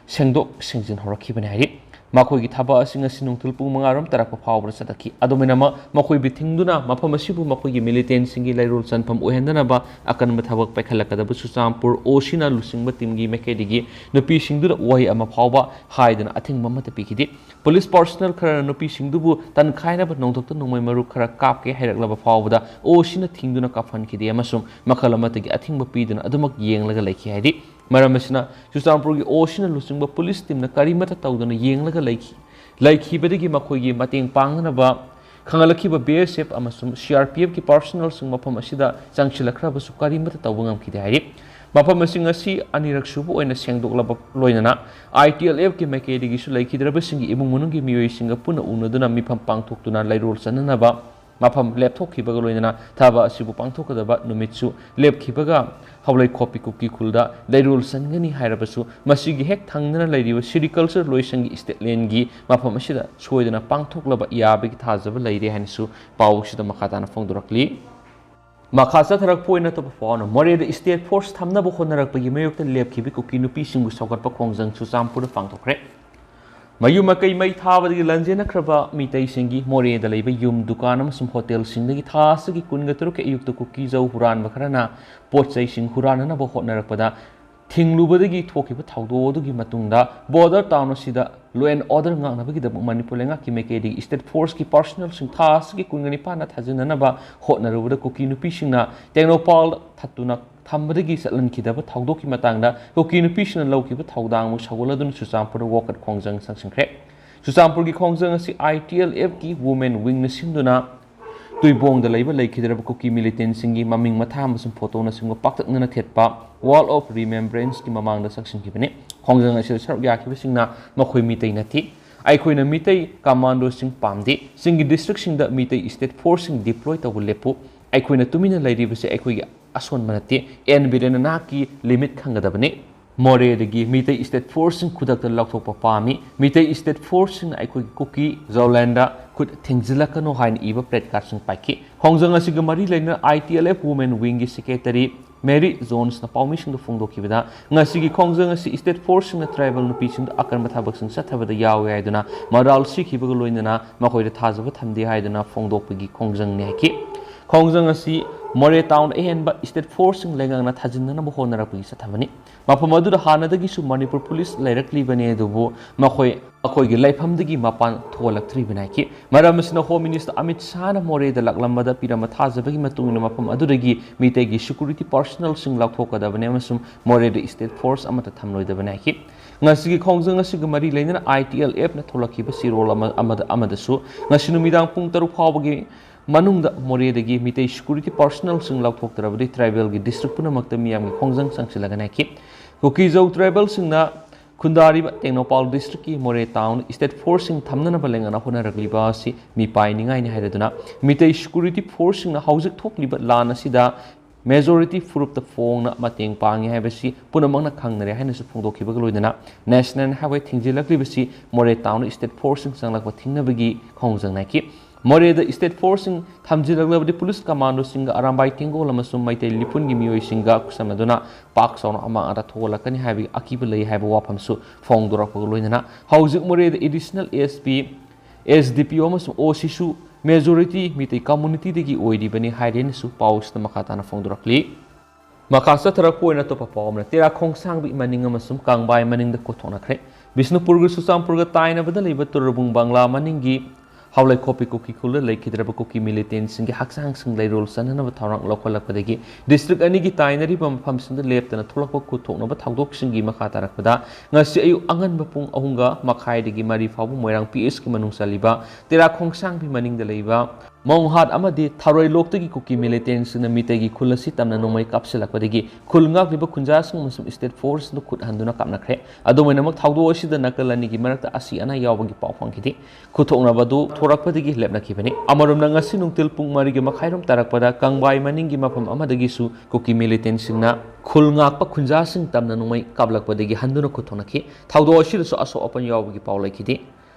ꯁꯦꯡꯗꯣꯛ ꯁꯦꯡꯖꯤꯟ ꯍꯧꯔꯛꯈꯤꯕꯅꯤ ꯍꯥꯏꯔꯤ꯫ ꯃꯈꯣꯏꯒꯤ ꯊꯕꯛ ꯑꯁꯤꯡ ꯑꯁꯤ ꯅꯨꯡꯊꯤꯜ ꯄꯨꯡ ꯃꯉꯥ ꯔꯣꯝ ꯇꯥꯔꯛꯄ ꯐꯥꯎꯕꯗ ꯆꯠꯊꯈꯤ꯫ ꯑꯗꯨꯃꯥꯏꯅꯃꯛ ꯃꯈꯣꯏꯕꯨ ꯊꯤꯡꯗꯨꯅ ꯃꯐꯝ ꯑꯁꯤꯕꯨ ꯃꯈꯣꯏꯒꯤ militantꯁꯤꯡꯒꯤ ꯂꯩꯔꯣꯜ ꯆꯟꯐꯝ ꯑꯣꯏꯍꯟꯗꯅꯕ ꯑꯀꯟꯕ ꯊꯕꯛ ꯄꯥꯏꯈꯠꯂꯛꯀꯗꯕ ꯆꯨꯔꯆꯥꯟꯄꯨꯔ OCꯅ ꯂꯨꯆꯤꯡꯕ teamꯒꯤ ꯃꯥꯏꯀꯩꯗꯒꯤ ꯅꯨꯄꯤꯁꯤꯡꯗꯨꯗ ꯋꯥꯍꯩ ꯑꯃ ꯐꯥꯎꯕ ꯍꯥꯏꯗꯅ ꯑꯊꯤꯡꯕ ꯑꯃꯠꯇ ꯄꯤꯈꯤꯗꯦ꯫ Police personnel ꯈꯔꯅ ꯅꯨꯄꯤꯁꯤꯡꯗꯨꯕꯨ ꯇꯟꯈꯥꯏꯅꯕ ꯅꯣꯡꯊꯛꯇ ꯅꯣꯡꯃꯩ ꯃꯔꯨ ꯈꯔ ꯀꯥꯞꯀꯦ ꯍꯥꯏꯔꯛꯂꯕ ꯐꯥꯎꯕꯗ OCꯅ ꯊꯤꯡꯗꯨꯅ ꯀꯥꯞꯍꯟꯈꯤꯗꯦ ꯑꯃꯁꯨꯡ ꯃꯈꯜ ꯑꯃꯠꯇꯒꯤ ꯑꯊꯤꯡꯕ ꯄꯤꯗꯨꯅ ꯑꯗꯨꯃꯛ ꯌꯦꯡꯂꯒ ꯂꯩꯈꯤ ꯍꯥꯏꯔꯤ꯫ ꯃꯔꯝ ꯑꯁꯤꯅ ꯆꯨꯔꯆꯥꯟꯄꯨꯔꯒꯤ OCꯅ ꯂꯨꯆꯤꯡꯕ police teamꯅ ꯀꯔꯤꯃꯠꯇ ꯇꯧꯗꯅ ꯌꯦꯡꯂꯒ ꯂꯩꯈꯤ꯫ ꯂꯩꯈꯤꯕꯗꯒꯤ ꯃꯈꯣꯏꯒꯤ ꯃꯇꯦꯡ ꯄꯥꯡꯅꯅꯕ ꯈꯪꯍꯜꯂꯛꯈꯤꯕ BSF ꯑꯃꯁꯨꯡ CRPFꯀꯤ personnelꯁꯤꯡ ꯃꯐꯝ ꯑꯁꯤꯗ ꯆꯪꯁꯤꯜꯂꯛꯈ꯭ꯔꯕꯁꯨ ꯀꯔꯤꯃꯠꯇ ꯇꯧꯕ ꯉꯝꯈꯤꯗꯦ ꯍꯥꯏꯔꯤ꯫ ꯃꯐꯝꯁꯤꯡ ꯑꯁꯤ ꯑꯅꯤꯔꯛ ꯁꯨꯕ ꯑꯣꯏꯅ ꯁꯦꯡꯗꯣꯛꯂꯕ ꯂꯣꯏꯅꯅ ITLFꯀꯤ ꯃꯥꯏꯀꯩꯗꯒꯤꯁꯨ ꯂꯩꯈꯤꯗ꯭ꯔꯕꯁꯤꯡꯒꯤ ꯏꯃꯨꯡ ꯃꯅꯨꯡꯒꯤ ꯃꯤꯑꯣꯏꯁꯤꯡꯒ ꯄꯨꯟꯅ ꯎꯅꯗꯨꯅ ꯃꯤꯐꯝ ꯄꯥꯡꯊꯣꯛꯇꯨꯅ ꯂꯩꯔꯣꯜ ꯆꯟꯅꯅꯕ ꯃꯐꯝ ꯂꯦꯞꯊꯣꯛꯈꯤꯕꯒ ꯂꯣꯏꯅꯅ ꯊꯕꯛ ꯑꯁꯤꯕꯨ ꯄꯥꯡꯊꯣꯛꯀꯗꯕ ꯅꯨꯃꯤꯠꯁꯨ ꯂꯦꯞꯈꯤꯕꯒ ꯍꯥꯎꯂꯩꯈꯣꯛꯄꯤ ꯀꯨꯀꯤ ꯈꯨꯜꯗ ꯂꯩꯔꯣꯜ ꯆꯟꯒꯅꯤ ꯍꯥꯏꯔꯕꯁꯨ ꯃꯁꯤꯒꯤ ꯍꯦꯛ ꯊꯪꯅꯅ ꯂꯩꯔꯤꯕ sericulture ꯂꯣꯏꯁꯪꯒꯤ state landꯒꯤ ꯃꯐꯝ ꯑꯁꯤꯗ ꯁꯣꯏꯗꯅ ꯄꯥꯡꯊꯣꯛꯂꯕ ꯌꯥꯕꯒꯤ ꯊꯥꯖꯕ ꯂꯩꯔꯦ ꯍꯥꯏꯅꯁꯨ ꯄꯥꯎ ꯑꯁꯤꯗ ꯃꯈꯥ ꯇꯥꯅ ꯐꯣꯡꯗꯣꯔꯛꯂꯤ꯫ ꯃꯈꯥ ꯆꯠꯊꯔꯛꯄ ꯑꯣꯏꯅ ꯑꯇꯣꯞꯄ ꯄꯥꯎ ꯑꯃꯅ, ꯃꯣꯔꯦꯗ state force ꯊꯝꯅꯕ ꯍꯣꯠꯅꯔꯛꯄꯒꯤ ꯃꯥꯌꯣꯛꯇ ꯂꯦꯞꯈꯤꯕ ꯀꯨꯀꯤ ꯅꯨꯄꯤꯁꯤꯡꯕꯨ ꯁꯧꯒꯠꯄ ꯈꯣꯡꯖꯪ ꯆꯨꯔꯆꯥꯟꯄꯨꯔꯗ ꯄꯥꯡꯊꯣꯛꯈ꯭ꯔꯦ꯫ ꯃꯌꯨꯝ ꯃꯀꯩ ꯃꯩ ꯊꯥꯕꯗꯒꯤ ꯂꯟꯖꯦꯟꯅꯈ꯭ꯔꯕ ꯃꯤꯇꯩꯁꯤꯡꯒꯤ ꯃꯣꯔꯦꯗ ꯂꯩꯕ ꯌꯨꯝ, ꯗꯨꯀꯥꯟ ꯑꯃꯁꯨꯡ ꯍꯣꯇꯦꯜꯁꯤꯡꯗꯒꯤ ꯊꯥ ꯑꯁꯤꯒꯤ ꯀꯨꯟꯒ ꯇꯔꯨꯛꯀꯤ ꯑꯌꯨꯛꯇ ꯀꯨꯀꯤ ꯖꯧ ꯍꯨꯔꯥꯟꯕ ꯈꯔꯅ ꯄꯣꯠ ꯆꯩꯁꯤꯡ ꯍꯨꯔꯥꯟꯅꯅꯕ ꯍꯣꯠꯅꯔꯛꯄꯗ ꯊꯤꯡꯂꯨꯕꯗꯒꯤ ꯊꯣꯛꯈꯤꯕ ꯊꯧꯗꯣꯛ ꯑꯗꯨꯒꯤ ꯃꯇꯨꯡꯗ border town ꯑꯁꯤꯗ law and order ꯉꯥꯛꯅꯕꯒꯤꯗꯃꯛ ꯃꯅꯤꯄꯨꯔ ꯂꯩꯉꯥꯛꯀꯤ ꯃꯥꯏꯀꯩꯗꯒꯤ state forceꯀꯤ personnelꯁꯤꯡ ꯊꯥ ꯑꯁꯤꯒꯤ ꯀꯨꯟꯒ ꯅꯤꯄꯥꯟꯗ ꯊꯥꯖꯤꯟꯅꯅꯕ ꯍꯣꯠꯅꯔꯨꯕꯗ ꯀꯨꯀꯤ ꯅꯨꯄꯤꯁꯤꯡꯅ ꯇꯦꯡꯅꯧꯄꯜ ꯊꯠꯇꯨꯅ ꯊꯝꯕꯗꯒꯤ ꯆꯠꯍꯟꯈꯤꯗꯕ ꯊꯧꯗꯣꯛꯀꯤ ꯃꯇꯥꯡꯗ ꯀꯨꯀꯤ ꯅꯨꯄꯤꯁꯤꯡꯅ ꯂꯧꯈꯤꯕ ꯊꯧꯗꯥꯡꯕꯨ ꯁꯧꯒꯠꯂꯗꯨꯅ ꯆꯨꯔꯆꯥꯟꯄꯨꯔꯗ ꯋꯥꯀꯠ ꯈꯣꯡꯖꯪ ꯆꯪꯁꯤꯟꯈ꯭ꯔꯦ꯫ ꯆꯨꯔꯆꯥꯟꯄꯨꯔꯒꯤ ꯈꯣꯡꯖꯪ ꯑꯁꯤ ITLFꯀꯤ women wingꯅ ꯁꯤꯟꯗꯨꯅ ꯇꯨꯏꯕꯣꯡꯗ ꯂꯩꯕ ꯂꯩꯈꯤꯗ꯭ꯔꯕ ꯀꯨꯀꯤ militantꯁꯤꯡꯒꯤ ꯃꯃꯤꯡ ꯃꯊꯥ ꯑꯃꯁꯨꯡ ꯐꯣꯇꯣꯅꯆꯤꯡꯕ ꯄꯥꯛꯇꯛꯅꯅ ꯊꯦꯠꯄ Wall of Remembranceꯀꯤ ꯃꯃꯥꯡꯗ ꯆꯪꯁꯤꯟꯈꯤꯕꯅꯤ꯫ ꯈꯣꯡꯖꯪ ꯑꯁꯤꯗ ꯁꯔꯨꯛ ꯌꯥꯈꯤꯕꯁꯤꯡꯅ ꯃꯈꯣꯏ ꯃꯤꯇꯩ ꯅꯠꯇꯦ꯫ ꯑꯩꯈꯣꯏꯅ ꯃꯤꯇꯩ commandoꯁꯤꯡ ꯄꯥꯝꯗꯦ꯫ ꯆꯤꯡꯒꯤ districtꯁꯤꯡꯗ ꯃꯤꯇꯩ state forceꯁꯤꯡ deploy ꯇꯧꯕ ꯂꯦꯞꯄꯨ꯫ ꯑꯩꯈꯣꯏꯅ ꯇꯨꯃꯤꯟꯅ ꯂꯩꯔꯤꯕꯁꯤ ꯑꯩꯈꯣꯏꯒꯤ ꯑꯁꯣꯟꯕ ꯅꯠꯇꯦ꯫ ꯑꯦꯟ ꯕꯤꯔꯦꯟꯅ ꯅꯍꯥꯛꯀꯤ limit ꯈꯪꯒꯗꯕꯅꯤ꯫ ꯃꯣꯔꯦꯗꯒꯤ ꯃꯤꯇꯩ state forceꯁꯤꯡ ꯈꯨꯗꯛꯇ ꯂꯧꯊꯣꯛꯄ ꯄꯥꯝꯃꯤ꯫ ꯃꯤꯇꯩ state forceꯁꯤꯡꯅ ꯑꯩꯈꯣꯏꯒꯤ ꯀꯨꯀꯤ ꯖꯧꯂꯦꯟꯗ ꯈꯨꯠ ꯊꯤꯡꯖꯤꯜꯂꯛꯀꯅꯨ ꯍꯥꯏꯅ ꯏꯕ placardꯁꯤꯡ ꯄꯥꯏꯈꯤ꯫ ꯈꯣꯡꯖꯪ ꯑꯁꯤꯒ ꯃꯔꯤ ꯂꯩꯅꯅ ITLF women wingꯒꯤ secretary ꯃꯦꯔꯤ ꯖꯣꯟꯁꯅ ꯄꯥꯎꯃꯤꯁꯤꯡꯗ ꯐꯣꯡꯗꯣꯛꯈꯤꯕꯗ, ꯉꯁꯤꯒꯤ ꯈꯣꯡꯖꯪ ꯑꯁꯤ state forceꯁꯤꯡꯅ tribal ꯅꯨꯄꯤꯁꯤꯡꯗ ꯑꯀꯟꯕ ꯊꯕꯛꯁꯤꯡ ꯆꯠꯊꯕꯗ ꯌꯥꯎꯏ ꯍꯥꯏꯗꯨꯅ ꯃꯔꯥꯜ ꯁꯤꯈꯤꯕꯒ ꯂꯣꯏꯅꯅ ꯃꯈꯣꯏꯗ ꯊꯥꯖꯕ ꯊꯝꯗꯦ ꯍꯥꯏꯗꯨꯅ ꯐꯣꯡꯗꯣꯛꯄꯒꯤ ꯈꯣꯡꯖꯪꯅꯤ ꯍꯥꯏꯈꯤ꯫ ꯈꯣꯡꯖꯪ ꯑꯁꯤ ꯃꯣꯔꯦ ꯇꯥꯎꯟꯗ ꯑꯍꯦꯟꯕ state forceꯁꯤꯡ ꯂꯩꯉꯥꯛꯅ ꯊꯥꯖꯤꯟꯅꯅꯕ ꯍꯣꯠꯅꯔꯛꯄꯒꯤ ꯆꯠꯊꯕꯅꯤ꯫ ꯃꯐꯝ ꯑꯗꯨꯗ ꯍꯥꯟꯅꯗꯒꯤꯁꯨ ꯃꯅꯤꯄꯨꯔ ꯄꯨꯂꯤꯁ ꯂꯩꯔꯛꯂꯤꯕꯅꯤ, ꯑꯗꯨꯕꯨ ꯃꯈꯣꯏ ꯃꯈꯣꯏꯒꯤ ꯂꯩꯐꯝꯗꯒꯤ ꯃꯄꯥꯟ ꯊꯣꯛꯍꯜꯂꯛꯇ꯭ꯔꯤꯕꯅꯤ ꯍꯥꯏꯈꯤ꯫ ꯃꯔꯝ ꯑꯁꯤꯅ Home Minister ꯑꯃꯤꯠ ꯁꯥꯍꯅ ꯃꯣꯔꯦꯗ ꯂꯥꯛꯂꯝꯕꯗ ꯄꯤꯔꯝꯕ ꯊꯥꯖꯕꯒꯤ ꯃꯇꯨꯡ ꯏꯟꯅ ꯃꯐꯝ ꯑꯗꯨꯗꯒꯤ ꯃꯤꯇꯩꯒꯤ security personnelꯁꯤꯡ ꯂꯧꯊꯣꯛꯀꯗꯕꯅꯤ ꯑꯃꯁꯨꯡ ꯃꯣꯔꯦꯗ state force ꯑꯃꯠꯇ ꯊꯝꯂꯣꯏꯗꯕꯅꯤ ꯍꯥꯏꯈꯤ꯫ ꯉꯁꯤꯒꯤ ꯈꯣꯡꯖꯪ ꯑꯁꯤꯒ ꯃꯔꯤ ꯂꯩꯅꯅ ITLFꯅ ꯊꯣꯛꯂꯛꯈꯤꯕ ꯆꯦꯔꯣꯜ ꯑꯃ-, ꯑꯃꯗ, ꯑꯃꯗꯁꯨ ꯉꯁꯤ ꯅꯨꯃꯤꯗꯥꯡ ꯄꯨꯡ ꯇꯔꯨꯛ ꯐꯥꯎꯕꯒꯤ ꯃꯅꯨꯡꯗ ꯃꯣꯔꯦꯗꯒꯤ ꯃꯤꯇꯩ security personnelꯁꯤꯡ ꯂꯧꯊꯣꯛꯇ꯭ꯔꯕꯗꯤ tribalꯒꯤ district ꯄꯨꯝꯅꯃꯛꯇ ꯃꯤꯌꯥꯝꯒꯤ ꯈꯣꯡꯖꯪ ꯆꯪꯁꯤꯜꯂꯒꯅꯤ ꯍꯥꯏꯈꯤ꯫ ꯀꯨꯀꯤ-ꯖꯧ tribalꯁꯤꯡꯅ ꯈꯨꯟꯗꯥꯔꯤꯕ ꯇꯦꯡꯅꯧꯄꯜ districtꯀꯤ ꯃꯣꯔꯦ ꯇꯥꯎꯟ state forceꯁꯤꯡ ꯊꯝꯅꯅꯕ ꯂꯩꯉꯥꯛꯅ ꯍꯣꯠꯅꯔꯛꯂꯤꯕ ꯑꯁꯤ ꯃꯤꯄꯥꯏꯅꯤꯡꯉꯥꯏꯅꯤ ꯍꯥꯏꯔꯗꯨꯅ, ꯃꯤꯇꯩ security forceꯁꯤꯡꯅ ꯍꯧꯖꯤꯛ ꯊꯣꯛꯂꯤꯕ ꯂꯥꯟ ꯑꯁꯤꯗ majority ꯐꯨꯔꯨꯞꯇ ꯐꯣꯡꯅ ꯃꯇꯦꯡ ꯄꯥꯡꯉꯤ ꯍꯥꯏꯕꯁꯤ ꯄꯨꯝꯅꯃꯛꯅ ꯈꯪꯅꯔꯦ ꯍꯥꯏꯅꯁꯨ ꯐꯣꯡꯗꯣꯛꯈꯤꯕꯒ ꯂꯣꯏꯅꯅ, National Highway ꯊꯤꯡꯖꯤꯜꯂꯛꯂꯤꯕꯁꯤ ꯃꯣꯔꯦ ꯇꯥꯎꯟꯗ state forceꯁꯤꯡ ꯆꯪꯂꯛꯄ ꯊꯤꯡꯅꯕꯒꯤ ꯈꯣꯡꯖꯪ ꯅꯥꯏꯈꯤ꯫ ꯃꯣꯔꯦꯗ state forceꯁꯤꯡ ꯊꯝꯖꯤꯜꯂꯛꯂꯕꯗꯤ ꯄꯨꯂꯤꯁ commandoꯁꯤꯡꯒ ꯑꯔꯥꯝꯕꯥꯏ ꯇꯦꯡꯒꯣꯜ ꯑꯃꯁꯨꯡ ꯃꯩꯇꯩ ꯂꯤꯄꯨꯟꯒꯤ ꯃꯤꯑꯣꯏꯁꯤꯡꯒ ꯈꯨꯠꯁꯝꯅꯗꯨꯅ ꯄꯥꯛ ꯆꯥꯎꯅ ꯑꯃꯥꯡ ꯑꯇꯥ ꯊꯣꯛꯍꯜꯂꯛꯀꯅꯤ ꯍꯥꯏꯕꯒꯤ ꯑꯀꯤꯕ ꯂꯩ ꯍꯥꯏꯕ ꯋꯥꯐꯝꯁꯨ ꯐꯣꯡꯗꯣꯔꯛꯄꯒ ꯂꯣꯏꯅꯅ, ꯍꯧꯖꯤꯛ ꯃꯣꯔꯦꯗ additional SP, SDPO ꯑꯃꯁꯨꯡ OCꯁꯨ majority ꯃꯤꯇꯩ communityꯗꯒꯤ ꯑꯣꯏꯔꯤꯕꯅꯤ ꯍꯥꯏꯔꯦꯅꯁꯨ ꯄꯥꯎꯁꯤꯗ ꯃꯈꯥ ꯇꯥꯅ ꯐꯣꯡꯗꯣꯔꯛꯂꯤ꯫ ꯃꯈꯥ ꯆꯠꯊꯔꯛꯄ ꯑꯣꯏꯅ ꯑꯇꯣꯞꯄ ꯄꯥꯎ ꯑꯃꯅ ꯇꯦꯔꯥ ꯈꯣꯡꯁꯥꯡꯕꯤ ꯃꯅꯤꯡ ꯑꯃꯁꯨꯡ ꯀꯥꯡꯕꯥꯏ ꯃꯅꯤꯡꯗ ꯈꯨꯠ ꯊꯣꯛꯅꯈ꯭ꯔꯦ꯫ ꯕꯤꯁꯅꯨꯄꯨꯔꯒ ꯆꯨꯔꯆꯥꯟꯄꯨꯔꯒ ꯇꯥꯏꯅꯕꯗ ꯂꯩꯕ ꯇꯨꯔꯕꯨꯡ ꯕꯪꯂꯥ ꯃꯅꯤꯡꯒꯤ ꯍꯥꯎꯂꯩꯈꯣꯛꯄꯤ ꯀꯨꯀꯤ ꯈꯨꯜꯗ ꯂꯩꯈꯤꯗ꯭ꯔꯕ ꯀꯨꯀꯤ militantꯁꯤꯡꯒꯤ ꯍꯛꯆꯥꯡꯁꯤꯡ ꯂꯩꯔꯣꯜ ꯆꯟꯅꯅꯕ ꯊꯧꯔꯥꯡ ꯂꯧꯈꯠꯂꯛꯄꯗꯒꯤ district ꯑꯅꯤꯒꯤ ꯇꯥꯏꯅꯔꯤꯕ ꯃꯐꯝꯁꯤꯡꯗ ꯂꯦꯞꯇꯅ ꯊꯣꯛꯂꯛꯄ ꯈꯨꯠ ꯊꯣꯛꯅꯕ ꯊꯧꯗꯣꯛꯁꯤꯡꯒꯤ ꯃꯈꯥ ꯇꯥꯔꯛꯄꯗ, ꯉꯁꯤ ꯑꯌꯨꯛ ꯑꯉꯟꯕ ꯄꯨꯡ ꯑꯍꯨꯝꯒ ꯃꯈꯥꯏꯗꯒꯤ ꯃꯔꯤ ꯐꯥꯎꯕ ꯃꯣꯏꯔꯥꯡ PHꯀꯤ ꯃꯅꯨꯡ ꯆꯜꯂꯤꯕ ꯇꯦꯔꯥ ꯈꯣꯡꯁꯥꯡꯕꯤ ꯃꯅꯤꯡꯗ ꯂꯩꯕ ꯃꯣꯡꯍꯥꯠ ꯑꯃꯗꯤ ꯊꯔꯣꯏ ꯂꯣꯛꯇꯒꯤ ꯀꯨꯀꯤ militantꯁꯤꯡꯅ ꯃꯤꯇꯩꯒꯤ ꯈꯨꯜ ꯑꯁꯤ ꯇꯝꯅ ꯅꯣꯡꯃꯩ ꯀꯥꯞꯁꯤꯜꯂꯛꯄꯗꯒꯤ ꯈꯨꯜ ꯉꯥꯛꯂꯤꯕ ꯈꯨꯟꯖꯥꯁꯤꯡ ꯑꯃꯁꯨꯡ state forceꯗ ꯈꯨꯠ ꯍꯟꯗꯨꯅ ꯀꯥꯞꯅꯈ꯭ꯔꯦ꯫ ꯑꯗꯨꯝ ꯑꯣꯏꯅꯃꯛ, ꯊꯧꯗꯣꯛ ꯑꯁꯤꯗ ꯅꯥꯀꯜ ꯑꯅꯤꯒꯤ ꯃꯔꯛꯇ ꯑꯁꯤ ꯑꯅꯥ ꯌꯥꯎꯕꯒꯤ ꯄꯥꯎ ꯐꯪꯈꯤꯗꯦ꯫ ꯈꯨꯠ ꯊꯣꯛꯅꯕ ꯑꯗꯨ ꯊꯣꯔꯛꯄꯗꯒꯤ ꯂꯦꯞꯅꯈꯤꯕꯅꯤ꯫ ꯑꯃꯔꯣꯝꯗ, ꯉꯁꯤ ꯅꯨꯡꯊꯤꯜ ꯄꯨꯡ ꯃꯔꯤꯒꯤ ꯃꯈꯥꯏꯔꯣꯝ ꯇꯥꯔꯛꯄꯗ ꯀꯪꯕꯥꯏ ꯃꯅꯤꯡꯒꯤ ꯃꯐꯝ ꯑꯃꯗꯒꯤꯁꯨ ꯀꯨꯀꯤ militantꯁꯤꯡꯅ ꯈꯨꯜ ꯉꯥꯛꯄ ꯈꯨꯟꯖꯥꯁꯤꯡ ꯇꯝꯅ ꯅꯣꯡꯃꯩ ꯀꯥꯞꯂꯛꯄꯗꯒꯤ ꯍꯟꯗꯨꯅ ꯈꯨꯠ ꯊꯣꯛꯅꯈꯤ꯫ ꯊꯧꯗꯣꯛ ꯑꯁꯤꯗꯁꯨ ꯑꯁꯣꯛ ꯑꯄꯟ ꯌꯥꯎꯕꯒꯤ ꯄꯥꯎ ꯂꯩꯈꯤꯗꯦ꯫